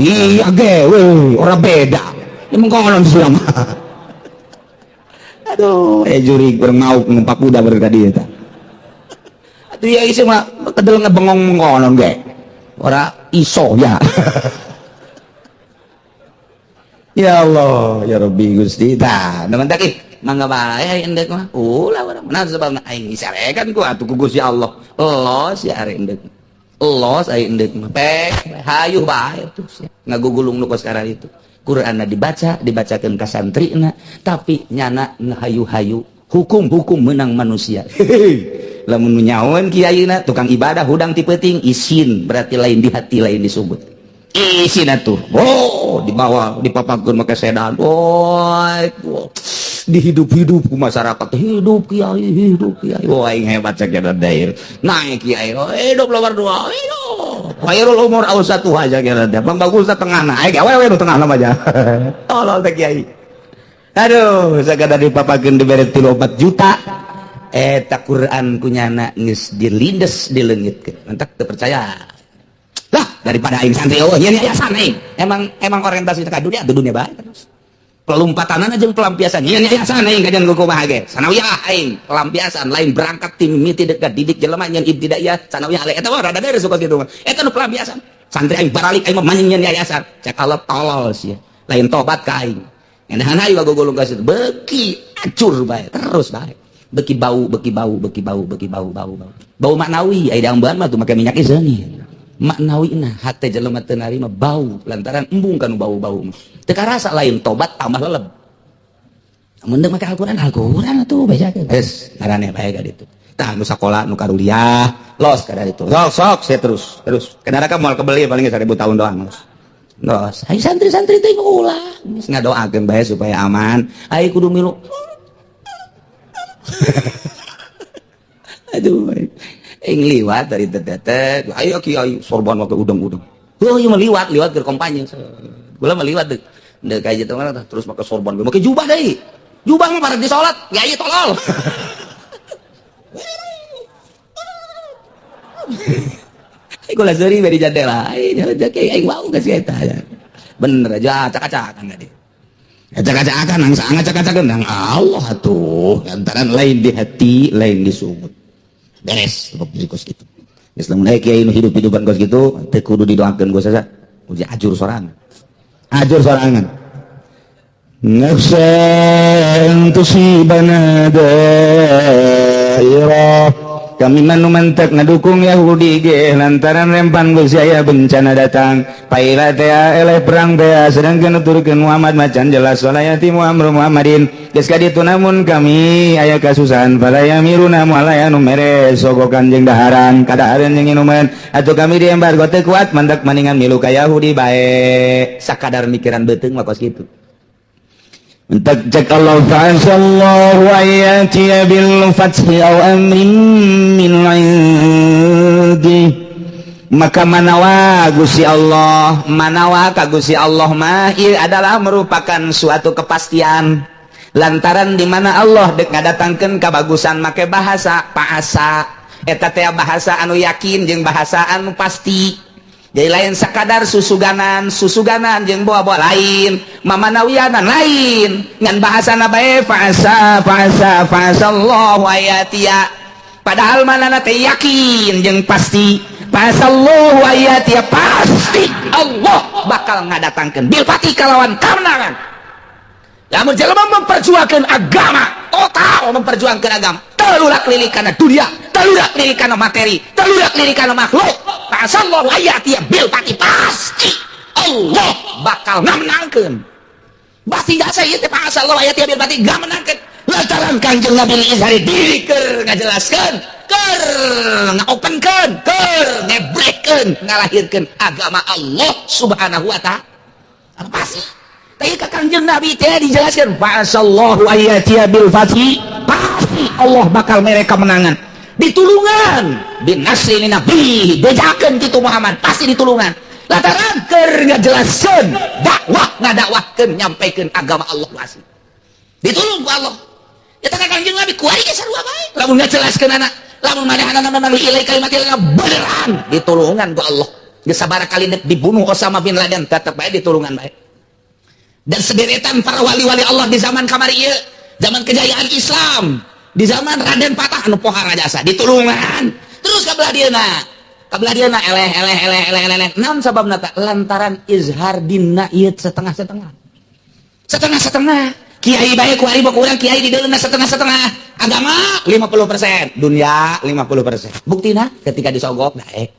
Iya ge, weh, orang beda. Ini mengkonon sih mah. Aduh, jurig urang mau numpak kuda baru tadi eta. Atuh ya isi mah kedel ngebengong mengkonon ge. Ora iso ya. Ya Allah, ya Rabbi Gusti. Tah, nemen teh mangga bae endek mah. Ulah urang. Nah sebabna aing disarekan ku atuh ku Gusti Allah. Los ya are endek. Los aing endek mah. Pek hayuh bae tuh sia. Ngagugulung nu kos itu. Qur'anna dibaca, dibacakeun ka santrina, tapi nyana ngahayu-hayu hukum-hukum menang manusia. Lamun nu nyaoan kiaina tukang ibadah hudang ti peuting isin berarti lain di hati lain disebut. Isin atuh. Oh, dibawa dipapakeun make sedan. Oh, dihidup-hidup ku masyarakat. Hidup kiai, hidup kiai. Wah, aing hebat cek eta dair. Naik kiai. Oh, hidup nomor 2. Hidup. Khairul umur awsatuha aja kira teh. Bang bagus tengahna. Aing awewe nu tengahna mah aja. Tolol teh kiai. Aduh, sakadar dipapakeun dibere 3 juta. Eta Quran kunyana geus dilindes dileungitkeun. Mantak teu percaya. Lah, daripada aing santri eueuh nyeun yayasan aing. Emang orientasi ka dunia atuh dunia bae terus. Pelompatanan aja pelampiasan. Nyeun yayasan aing kajian ku kumaha ge. Sanawiyah aing pelampiasan lain berangkat tim mimiti dekat didik jelema nyeun ibtidaiyah sanawiyah alai eta mah rada beres suka kitu mah. Eta nu pelampiasan. Santri aing baralik aing mah manying nyeun yayasan. Cek Allah tolol sia. Lain tobat ka aing. Enahan aing gogolong ka situ. Beuki acur bae terus bae. Beuki bau, beuki bau, beuki bau, beuki bau, bau, bau. Bau maknawi ai damban mah tuh make minyak seungit. Maknawi nah hate jelema teu narima bau lantaran embung kanu bau-bau mah. Teu karasa lain tobat tambah leleb. Mun deuk make Al-Qur'an, Al-Qur'an atuh bacakeun. Geus ngaraneh bae ka ditu. Tah nu sakola nu karuliah los ka ditu. Sok sok sia terus terus. Ke neraka moal kebeli paling 1000 tahun doang los. Los. Ai santri-santri teh ulah geus ngadoakeun bae supaya aman. Ai kudu milu. Aduh. Ing liwat dari tetetet, ayo kiai sorban make udang-udang. Heuh ieu mah liwat, liwat keur kompanye. Gula mah liwat deuk. Deuk ka jitu mah terus make sorban, make jubah deui. Jubah mah parek di salat, kiai tolol. Gula seuri bari jadela. Ai kiai aing wau ka si eta. Bener aja acak-acakan tadi. Acak-acakan nang sangat acak-acakan nang Allah atuh. Lantaran lain di hati, lain di sumut. Beres sebab kos gitu. Geus lamun aya kiai nu hidup-hidupan kos gitu teu kudu didoakeun ku sasa. Uji ajur sorangan. Ajur sorangan. Nafsan tusibana dairah. Kami manu mantek ngadukung Yahudi ge lantaran rempan Gusti aya bencana datang. Paila teh eleh perang teh sedangkeun nuturkeun Muhammad macan jelas walayati Muhammad Muhammadin. Geus ka ditu namun kami aya kasusahan fala yamiruna moal aya nu mere sogokan jeung daharan kadaharan jeung inuman atuh kami di embargo teu kuat mandak maningan milu ka Yahudi bae sakadar mikiran beuteung mah kos kitu. Entak cek Allah fa'asallahu ayatiya bil fathi aw amrin min indi. Maka manawa Gusti Allah, manawa ka Gusti Allah mah ieu adalah merupakan suatu kepastian. Lantaran di mana Allah dek ngadatangkeun kabagusan make bahasa paasa eta teh bahasa anu yakin jeung bahasa anu pasti. Jadi lain sakadar susuganan, susuganan jeung bawa-bawa lain, mamanawianan lain. Ngan bahasana bae fa'asa fa'asa fa'asallahu ayatia. Padahal manana teh yakin jeung pasti. Fa'asallahu ayatia pasti Allah bakal ngadatangkeun bil pati kalawan kamenangan. Lamun jelema memperjuangkeun agama, total memperjuangkeun agama, telurak lilik kana dunia, telurak lilik kana materi, telurak lilik kana makhluk. Fa'asallahu ayatia bil pati pasti Allah bakal ngamenangkeun. Pasti jasa ieu teh fa'asallahu ayatia bil pati ngamenangkeun. Lantaran Kangjeng Nabi izhari diri keur ngajelaskeun, keur ngaopenkeun, keur ngebrekeun, ngalahirkeun agama Allah Subhanahu wa ta'ala. Pasti. Tapi ka Kangjeng Nabi teh dijelaskeun fa'asallahu ayatia bil fathi pasti Pasti Allah bakal mere kemenangan, ditulungan binasri nabi, bejakeun kitu Muhammad pasti ditulungan lantaran keur ngajelaskeun dakwah, ngadakwahkeun, nyampaikan agama Allah, asli ditulung ku Allah. Ya teh Kanjeng Nabi kuari ge sarua bae, lamun ngajelaskeun anak, lamun manehanna nu ilai kalimatillah beneran ditulungan ku Allah. Geus sabaraha kali dibunuh Osama bin Laden, tetep bae ditulungan bae. Dan sederetan para wali-wali Allah di zaman kamari ieu, zaman kejayaan Islam, di zaman Raden Patah anu pohara jasa, ditulungan terus ka belah dieuna, ka belah dieuna eleh eleh eleh eleh eleh. Naon sababna? Ta lantaran izhar dinna ieu setengah-setengah, setengah-setengah. Kiai bae ku ari urang kiai di deuleuna setengah-setengah, agama 50%, dunia 50%. Buktina ketika disogok daek,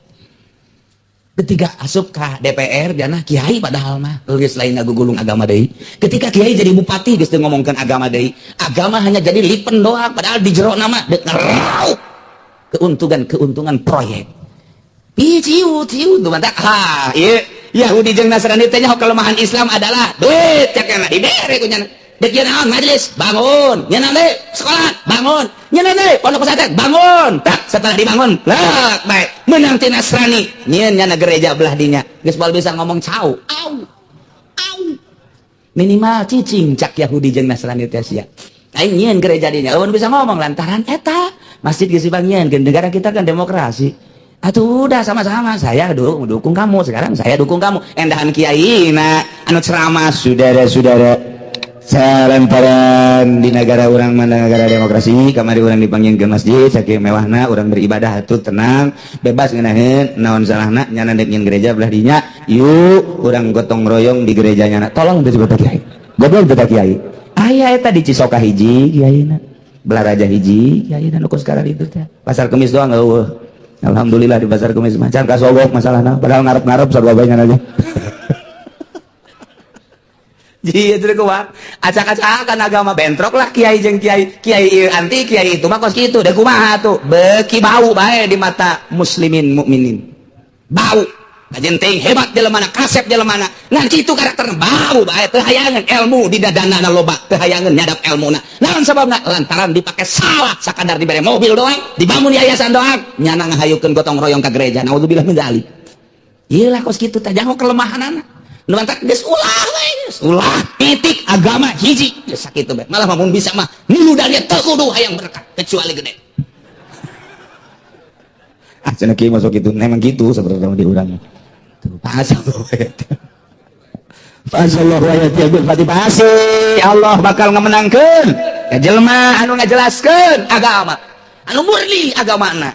ketika asup ke DPR jana kiai, padahal mah geus lain ngagugulung agama deui. Ketika kiai jadi bupati, geus teu ngomongkeun agama deui, agama hanya jadi lipen doang, padahal di jero nama dek ngeraup keuntungan, keuntungan proyek. Ih, ciu ciu tuh mantak. Ha, ieu Yahudi jeung Nasrani teh nyaho kelemahan Islam adalah duit. Cek dibere ku nyana. Dek ieu naon, majelis bangun, nya naon deui, sekolah bangun, nya naon deui, pondok pesantren bangun. Tak setelah dibangun lek bae menang ti Nasrani, nyieun nyana gereja belah dinya, geus moal bisa ngomong cau au au, minimal cicing. Cak Yahudi jeung Nasrani teh sia aing nyieun gereja dinya eueun bisa ngomong lantaran eta masjid geus dibangieun. Negara kita kan demokrasi atuh, udah sama-sama, saya dulu dukung kamu, sekarang saya dukung kamu. Endahan kiai nah anu ceramah, "Saudara-saudara, salantaran di negara orang mana negara demokrasi, kamari orang dipanggil ke masjid, saking mewahna orang beribadah tuh tenang, bebas, ngeunaheun, naon salahna nyana dek nyieun gereja belah dinya? Yuk urang gotong royong di gerejanya." Tolong teu coba kiai goblok teu? Kiai aya eta di Cisoka hiji, kiai belah raja hiji, kiai nu sekarang itu teh Pasar Kemis doang eueuh. Alhamdulillah di Pasar Kemis mah can kasogok masalahna, padahal ngarep-ngarep sarua bae aja. Jadi itu kumaha? Acak-acakan agama, bentrok lah kiai jeung kiai, kiai ieu anti kiai itu mah kos kitu. Da kumaha tuh? Beuki bau bae di mata muslimin mukminin. Bau. Kajen teuing hebat jelema, kasep jelema, ngan kitu karakterna, bau bae, teu hayangeun ilmu di dadana loba, teu hayangeun nyadap ilmuna. Naon sababna? Lantaran dipake salah, sakadar dibere mobil doang, dibangun yayasan doang, nyana ngahayukeun gotong royong ka gereja. Naudzubillah min dzalik. Ieu lah kos kitu teh jangan kelemahanana. Nu mantak geus ulah we, geus ulah titik, agama hiji geus sakitu bae. Malah mun bisa mah nuludan teu kudu hayang berkah kecuali gede. Ah, cenah kieu masuk gitu, memang gitu sebenarnya di urang. Tuh, Fasallahu ayat bil fatih, pasti Allah bakal ngamenangkeun ka jelema anu ngajelaskeun agama anu murni agamana.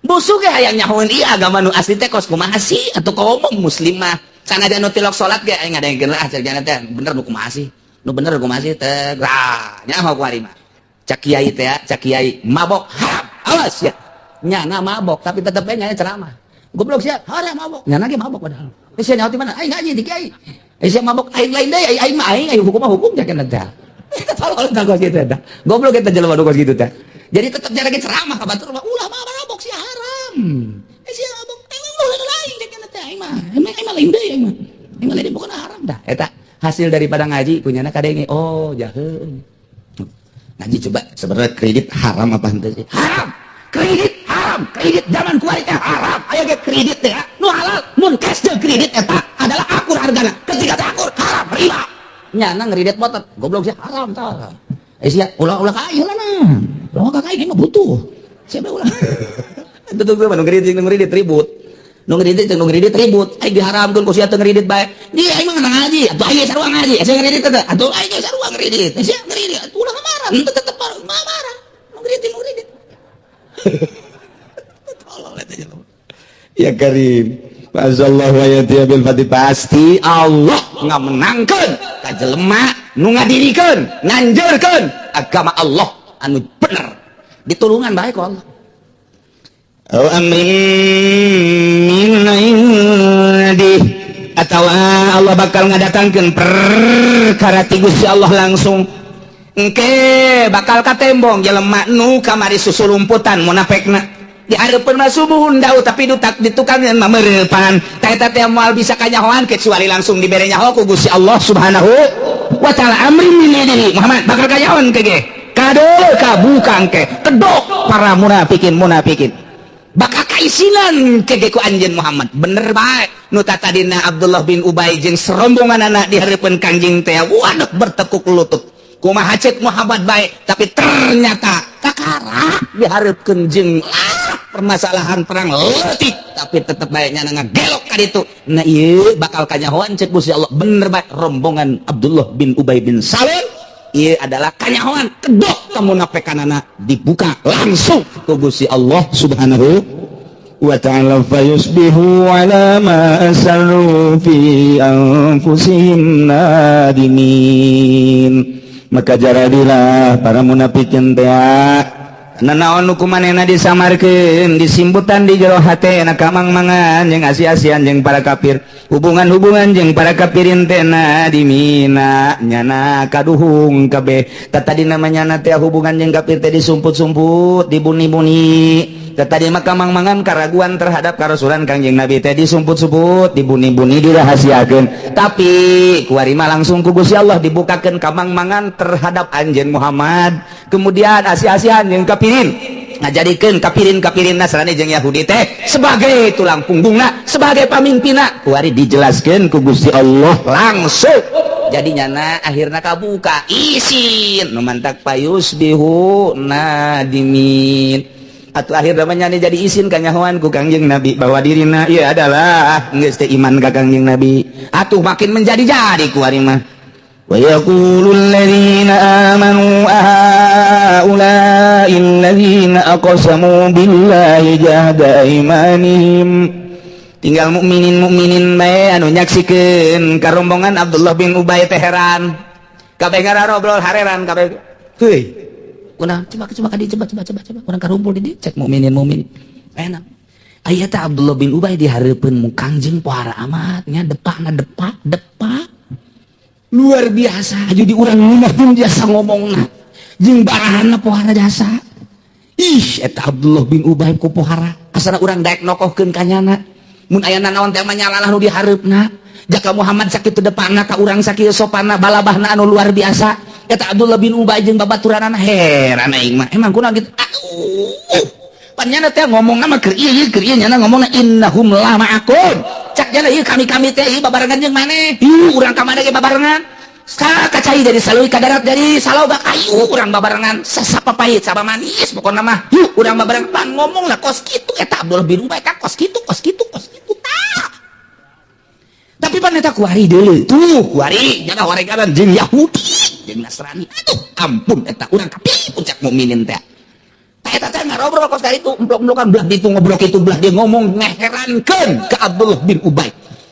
Musuh ge hayang nyahoeun ieu agama nu asli teh kos kumaha sih atau kaum muslimah sanajan nu tilok salat ge aing ngadengkeun lah cenah teh bener nu kumaha sih, nu bener kumaha sih teh. Rah nyaho kuari mah cak kiai teh, cak kiai mabok haram, awas ya. Nyana mabok tapi tetep bae nyana ceramah, "Goblok sia, haram mabok." Nyana ge mabok padahal. Eh, sia nyaho ti mana? Aing ngaji di kiai. Eh, sia mabok, aing lain deui, aing mah aing, aing hukum mah hukum jakeun teh. Eta tolol tah kos kitu teh. Goblok eta jelema nu kos kitu teh. Jadi tetep nyana ge ceramah ka batur mah, "Ulah mah mabok sia, haram." Eh, sia mabok, aing ulah lain jakeun teh, aing mah. Aing mah lain deui aing mah. Aing mah lain, bukan haram dah. Eta hasil daripada ngaji kunyana kadenge, oh jaheun. Ngaji coba, sebenarnya kredit haram apa henteu sih? Haram. Kredit haram, kredit zaman kuari teh haram. Aya ge kredit teh nu halal, mun cash jeung kredit eta adalah akur hargana. Ketika teh akur, haram, riba. Nyana ngredit motor, "Goblok sih, haram tah." Eh, sia ulah-ulah ka aing lah nah. Ulah ka aing mah butuh. Siapa ulah? Itu tuh nu ngredit, nu ngredit ribut. Nu ngredit jeung nu ngredit ribut. Aing diharamkeun ku sia teu ngredit bae. Di aing mah ngaji, atuh aing sarua ngaji. Sia ngredit teh, atuh aing sarua ngredit. Sia ngredit, ulah marah, henteu tetep marah. Nu ngredit, nu ngredit. Tolol eta jelema. Ya Karim. Fazallahu ayati bil fatih, pasti Allah ngamenangkeun ka jelema nu ngadirikeun, nganjurkeun agama Allah anu bener. Ditulungan bae ku Allah. Aw amrin min indi, atawa Allah bakal ngadatangkeun perkara ti Gusti Allah langsung. Engke bakal katembong jelema nu kamari susulumputan munafekna di hareupeun mah subuhun dau, tapi dutak di tukangan mah meureupan. Ta eta teh moal bisa kanyahoan kecuali langsung dibere nyaho ku Gusti Allah Subhanahu wa Taala. Amrin min indihi, Muhammad bakal kanyahoan ke ge. Kade kabuka engke kedok para munafikin munafikin bakal kaisinan kege ku anjeun Muhammad. Bener bae nu tadina Abdullah bin Ubay jeung serombongan anak di hareupeun Kangjeng teh, waduh, bertekuk lutut, kumaha cek Muhammad bae. Tapi ternyata kakara dihareupeun jeung permasalahan perang leutik, tapi tetep bae nya ngagelok ka ditu. Nah, ieu bakal kanyahoan cek Gusti Allah. Bener bae, rombongan Abdullah bin Ubay bin Salul ieu adalah kanyahoan, kedok kamunafikanana dibuka langsung ku Gusti Allah Subhanahu wa ta'ala. Fayusbihu ala ma asarru fi anfusihim nadimin. Maka jaradilah para munafikin teh nanaon nu kumanehna disamarkeun, disimbutan di jero hate na kamang-mangan jeung asi-asian jeung para kafir, hubungan-hubungan jeung para kafirin teh, nadimina nyana kaduhung kabeh. Tadi namanya teh hubungan jeung kafir teh disumput-sumput, dibuni-buni. Tadi mah kamang-mangan keraguan terhadap karasulan Kangjeng Nabi teh disumput-sumput, dibuni-buni, dirahasiakeun, tapi kuari mah langsung ku Gusti Allah dibukakeun kamang-mangan terhadap anjeun Muhammad, kemudian asi-asian jeung kafirin, ngajadikeun kafirin-kafirin Nasrani jeung Yahudi teh sebagai tulang punggungna, sebagai pamimpinna. Kuari dijelaskeun ku Gusti Allah langsung, jadi nyana akhirnya kabuka isin nu mantak fayusbihu nadimin atau akhir namanya jadi isin kanyahoan ku Kangjeng Nabi bahwa dirina ieu adalah geus teu iman ka Kangjeng Nabi. Atuh makin menjadi-jadi ku ari mah. Wa yaqulu alladzina amanu ahaula'i alladzina aqsamu billahi jahda aymanihim. Tinggal mukminin mukminin bae anu nyaksikeun karombongan Abdullah bin Ubay teh heran kabeh, ngarobrol hareran kabeh. Heuy, kunaon? Coba coba kadi, coba coba coba coba, urang karumpul di dieu, cek mukminin mukminin. Enak aya teh Abdullah bin Ubay di hareupeun mu Kangjeng pohara amat nya, depakna depak depak luar biasa. Jadi urang pun jasa ngomongna jeung barahanna pohara jasa. Ih, eta Abdullah bin Ubay ku pohara, asana urang daek nokohkeun ka nyana mun aya nanaon teh mah nyalalah nu dihareupna. Jaka Muhammad sakitu depanna ka urang, sakieu sopanna, balabahna anu luar biasa, eta Abdullah bin Ubay jeung babaturanana heran aing mah. Emang kunaon kitu? Aduh, pan nyana teh ngomongna mah keur ieu, keur ieu nyana ngomongna innahum la ma'akum. Cak nyana ieu kami-kami teh ieu babarengan jeung maneh, ieu urang ka mana ge babarengan. Kacai dari salui ka darat, dari salauba kayu urang babarengan, sasapa pahit saba manis pokokna mah yuk urang babareng. Pan ngomong lah kos kitu eta Abdullah bin Ubay ka kos kitu, kos kitu, kos kitu tah. Tapi pan eta kuari deuleu tuh, kuari nyana horeganan jeung Yahudi jeung Nasrani. Aduh ampun, eta urang kapi puncak mukminin teh. Tah, eta teh ngarobrol kos itu, emplok-emplokan, belah ditu ngobrol kitu, belah dia ngomong ngeherankeun ke Abdullah bin Ubay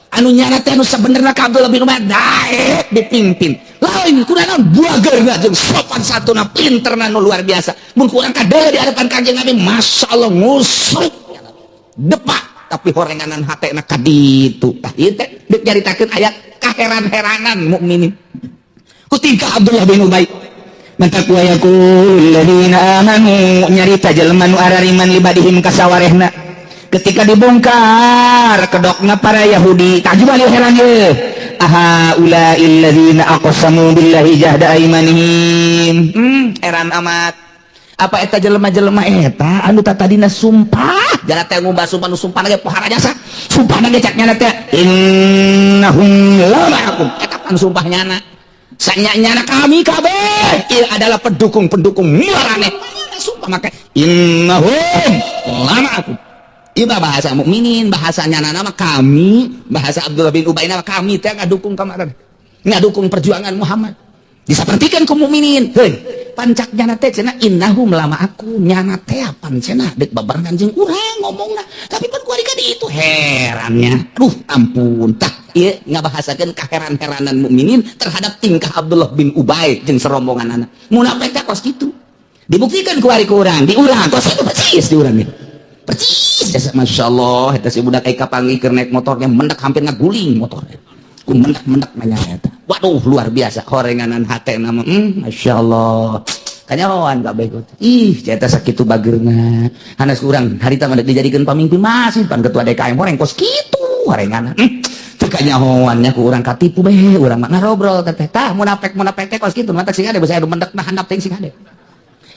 anu nyana teh anu sabenerna ka Abdullah bin Ubay daek dipimpin lain kunaon buageurna jeung sopan santuna, pinterna nu luar biasa. Mun kurang kadele di hadapan Kanjeng Nabi, Masya Allah, ngusruk depak, tapi horenganan hatena ka ditu. Tah, ieu teh deuk nyaritakeun ayat kaheran-heranan mukminin ku tingkah Abdullah bin Ubay. Maka wa yaqul ladzina amanu, nyarita jelema nu arariman, libadihim kasawarehna ketika dibongkar kedokna para Yahudi, takjub heran ye, aha ulail ladzina aqsamu billahi jahda aymanihim. Heran amat, apa eta jelema-jelema eta anu tadina sumpah jala teh ngumbah sumpah, nu sumpah ge pohara jasa, sumpah ge cak nyana teh innahum la ma'akum. Eta pan sumpah nyana sanya-nyana kami kabeh ieu adalah pendukung-pendukung maraneh, sumpah make innahum la ma'akum. Ieu bahasa mukminin, bahasa nyana nama kami, bahasa Abdullah bin Ubay nama kami teh ngadukung kamaran, ngadukung perjuangan Muhammad. Disapertikeun ku mukminin, heuy, pancak nyana teh cenah innahum lama aku, nyana teh pan cenah deuk babarengan jeung urang ngomongna, tapi pan kuari ka ditu herannya. Aduh ampun, tah ieu ngabahasakeun kaheran-heranan mukminin terhadap tingkah Abdullah bin Ubay jeung serombongan anak munafik teh kos kitu. Dibuktikan kuari ku urang, di urang kos kitu persis, di urang gitu persis jasa. Masya Allah, eta si budak eka panggih keur naik motornya mendak, hampir ngaguling motornya ku mendak-mendak nanya eta. Waduh, luar biasa horenganan hate nama. Masya Allah, kanyahoan kabeh. Ih, eta sakitu bageurna hanas urang harita mah dijadikeun pamimpin, masih pan ketua DKM horeng kos kitu horenganan. Teu kanyahoannya ku urang, katipu bae urang mah ngarobrol teh. Tah, munafik munafik teh kos kitu, mantak sing ade basa anu mendak mah handap teh sing ade.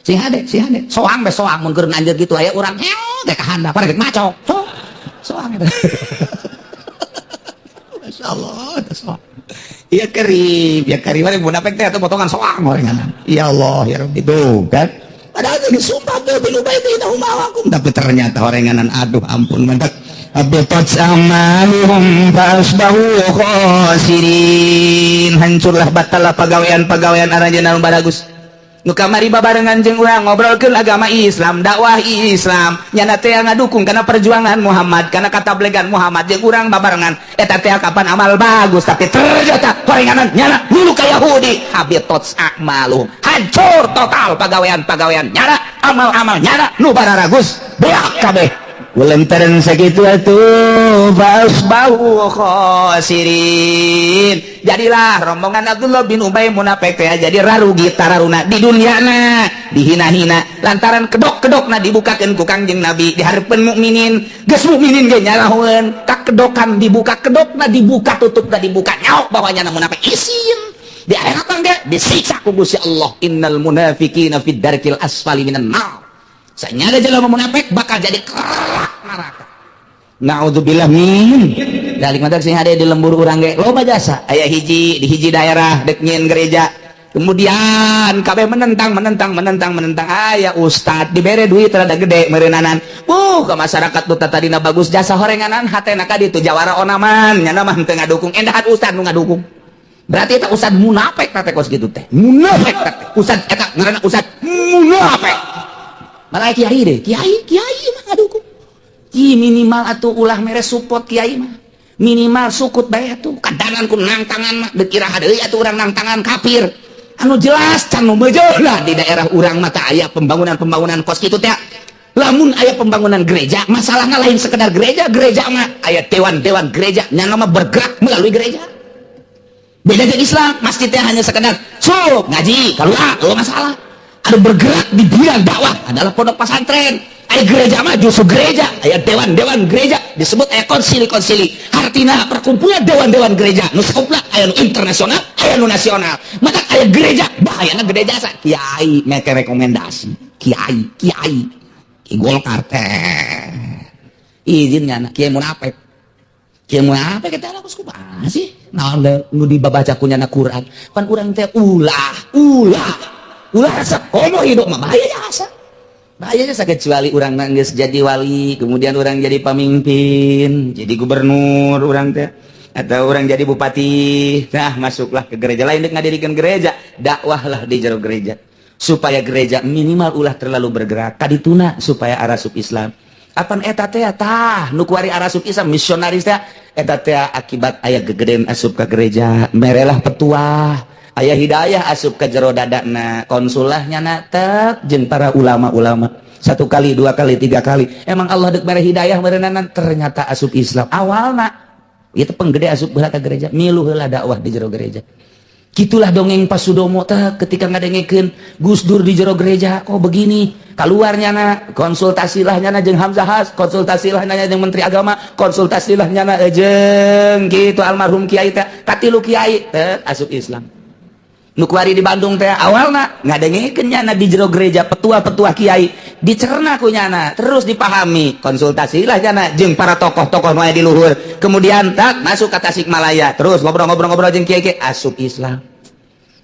Sing hade, sing hade. Soang be soang mun keur nanjeur kitu aya urang heo teh ka handap rek macok. Sok. Soang eta. Masya Allah, eta soang. Iya kerib, ya kerib mana munafik teh atau potongan soang orengan. Ya Allah, ya Rabbi tuh kan. Padahal itu disumpah bin Ubay teh mawakum, tapi ternyata orenganan, aduh ampun, mantap. Habitat a'maluhum fa asbahu khasirin. Hancurlah, batallah pagawean-pagawean aranjeunna nu baragus. Nu kamari babarengan jeung urang ngobrolkeun agama Islam, dakwah Islam, nyana teh ngadukung kana perjuangan Muhammad, kana katablegan Muhammad jeung urang babarengan. Eta teh kapan amal bagus, tapi ternyata horenganan nyana dulu ka Yahudi. Habitat a'maluhum. Hancur total pagawean-pagawean nyana, amal-amal nyana nu bararagus beak kabeh. Kulantaran sakitu atuh fasbahu khasirin. Jadilah rombongan Abdullah bin Ubay munafik teh jadi rarugi tararuna di dunyana, dihina-hina lantaran kedok-kedokna dibukakeun ku Kangjeng Nabi di hareupeun mukminin. Geus mukminin ge nyalahoeun, kakedokan dibuka, kedokna dibuka, tutupna dibuka, nyaok bahwa nyana munafik isin. Di akhirat ge disiksa ku Gusti Allah. Innal munafiqina fid darkil asfali minan nar. Sanyada jelema munafik bakal jadi kerak neraka. Naudzubillah min dzalik. Matak sing hade, di lembur urang ge loba jasa. Aya hiji di hiji daerah dek nyieun gereja. Kemudian kabeh menentang, menentang, menentang, menentang. Aya ustad dibere duit rada gede meureunnanan. Ke masyarakat nu tadina bagus jasa, horenganan hatena ka ditu jawara onaman, nyana mah teu ngadukung. Endahan ustad nu ngadukung. Berarti eta ustad munafik teh, kos kitu teh. Munafik teh. Ustad eta ngaranna ustad munafik. Malah kiai deh, kiai, kiai mah ngadukung. Ki minimal atuh ulah mere support, kiai mah. Minimal sukut bae atuh. Kadangan ku nangtangan mah deuk iraha deui atuh urang nangtangan kafir. Anu jelas can nu lah di daerah urang mah tah aya pembangunan-pembangunan kos kitu teh. Lamun aya pembangunan gereja, masalahnya lain sekedar gereja, gereja mah aya dewan-dewan gereja, nyana mah bergerak melalui gereja. Beda jeung Islam, masjid teh hanya sekedar cuk ngaji, keluar, lo masalah. Ada bergerak di bidang dakwah adalah pondok pesantren. Aya gereja mah justru gereja, aya dewan-dewan gereja disebut aya konsili-konsili. Artina perkumpulan dewan-dewan gereja, nu saupna aya nu internasional, aya nu nasional. Maka aya gereja, bahayana gede jasa. Kiai make rekomendasi, kiai, kiai. Ki Golkar teh. Izinnya kiai munafik. Kiai munafik eta lah kumaha sih? Naon nu dibabaca ku nyana Quran. Pan urang teh ulah, ulah. Ulah rasa komo hidup mah bahaya jasa. Bahaya jasa kecuali urang geus jadi wali, kemudian orang jadi pemimpin, jadi gubernur urang teh atau orang jadi bupati. Nah, masuklah ke gereja lain dek ngadirikan gereja, dakwahlah di jero gereja supaya gereja minimal ulah terlalu bergerak kadituna supaya arasup Islam. Apan eta teh tah nu kuari arasup Islam misionaris teh eta teh akibat aya gegeden asup ka gereja, merelah petuah, aya hidayah asup ke jero dadana, konsulahnya na tek jeung para ulama-ulama satu kali, dua kali, tiga kali. Emang Allah dek mere hidayah meureunanan, ternyata asup Islam. Awalna itu penggede asup heula ka gereja, milu heula dakwah di jero gereja. Gitulah dongeng Pak Sudomo teh ketika ngadengekeun Gus Dur di jero gereja kok begini, keluarnya na konsultasilah nyana jeung Hamzah Haz, konsultasilah nyana jeung Menteri Agama, konsultasilah nyana jeung gitu almarhum kiai teh, katilu kiai teh asup Islam. Nu kuari di Bandung teh awalna ngadengekeun nyana di jero gereja petua-petua kiai, dicerna ku nyana, terus dipahami, konsultasilah nyana jeung para tokoh-tokoh nu aya di luhur, kemudian tak masuk ke Tasikmalaya, terus ngobrol-ngobrol-ngobrol jeung kiai-kiai, asup Islam.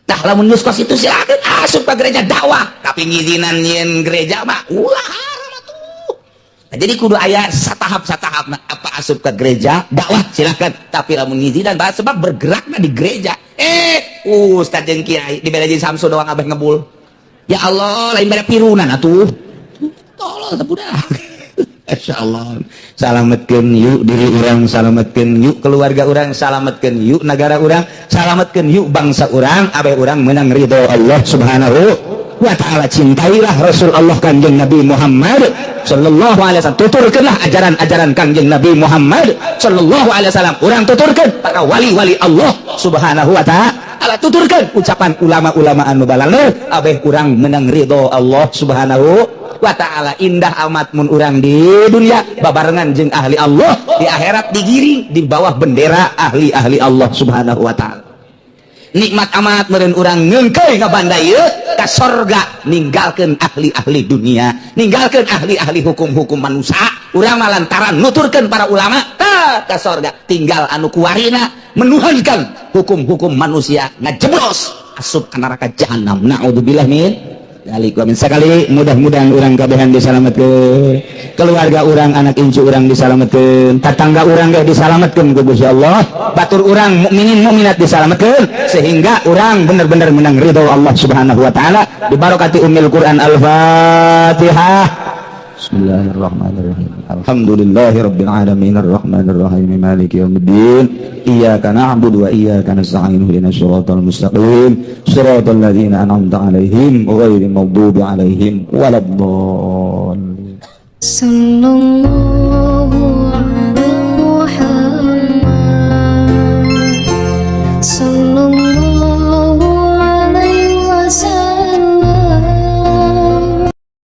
Tah, lamun geus kos itu silakan asup ke gereja dakwah, tapi ngizinan nyieun gereja mah ulah, haram atuh. Nah, jadi kudu aya satahap satahap. Nah, apa asup ke gereja dakwah silakan, tapi lamun ngizinan bahas sebab bergerakna di gereja. Ustaz jeung kiai dibere jeung Samsu doang abeh ngebul. Ya Allah, lain bere pirunan atuh. Tolol teh budak. Masya Allah. Salametkeun yuk diri urang, salametkeun yuk keluarga urang, salametkeun yuk negara urang, salametkeun yuk bangsa urang, abeh urang menang ridho Allah Subhanahu wa ta'ala. Cintailah Rasul Allah Kanjeng Nabi Muhammad sallallahu alaihi wasallam. Tuturkeunlah ajaran-ajaran Kanjeng Nabi Muhammad sallallahu alaihi wasallam. Urang tuturkeun para wali-wali Allah Subhanahu wa ta'ala. Tuturkeun ucapan ulama-ulama anu balaler, abeh urang menang ridho Allah Subhanahu wa ta'ala. Indah amat mun urang di dunia babarengan jeung ahli Allah, di akhirat digiring di bawah bendera ahli-ahli Allah Subhanahu wa ta'ala. Nikmat amat meureun urang ngeungkeuy ngabanda ieu ka sorga, ninggalkeun ahli-ahli dunia, ninggalkeun ahli-ahli hukum-hukum manusia. Urang mah lantaran nuturkeun para ulama tah ka sorga, tinggal anu kuwarina menuhankan hukum-hukum manusia, ngajeblos asup ka neraka jahanam. Naudzubillah min dzalik. Wa min sakali mudah-mudahan urang kabehan disalametkeun, keluarga urang, anak incu urang disalametkeun, tatangga urang ge disalametkeun ku Gusti Allah, batur urang mukminin mukminat disalametkeun, sehingga urang bener-bener menang ridho Allah Subhanahu wa taala dibarokati Ummul Quran. Al-Fatihah. Bismillahirrahmanirrahim. Alhamdulillahirabbil alamin arrahmanirrahim maliki yaumiddin. Iyyaka na'budu wa iyyaka nasta'in ihdinas siratal mustaqim siratal ladzina an'amta 'alaihim ghairil maghdubi 'alaihim waladdallin. Sallallahu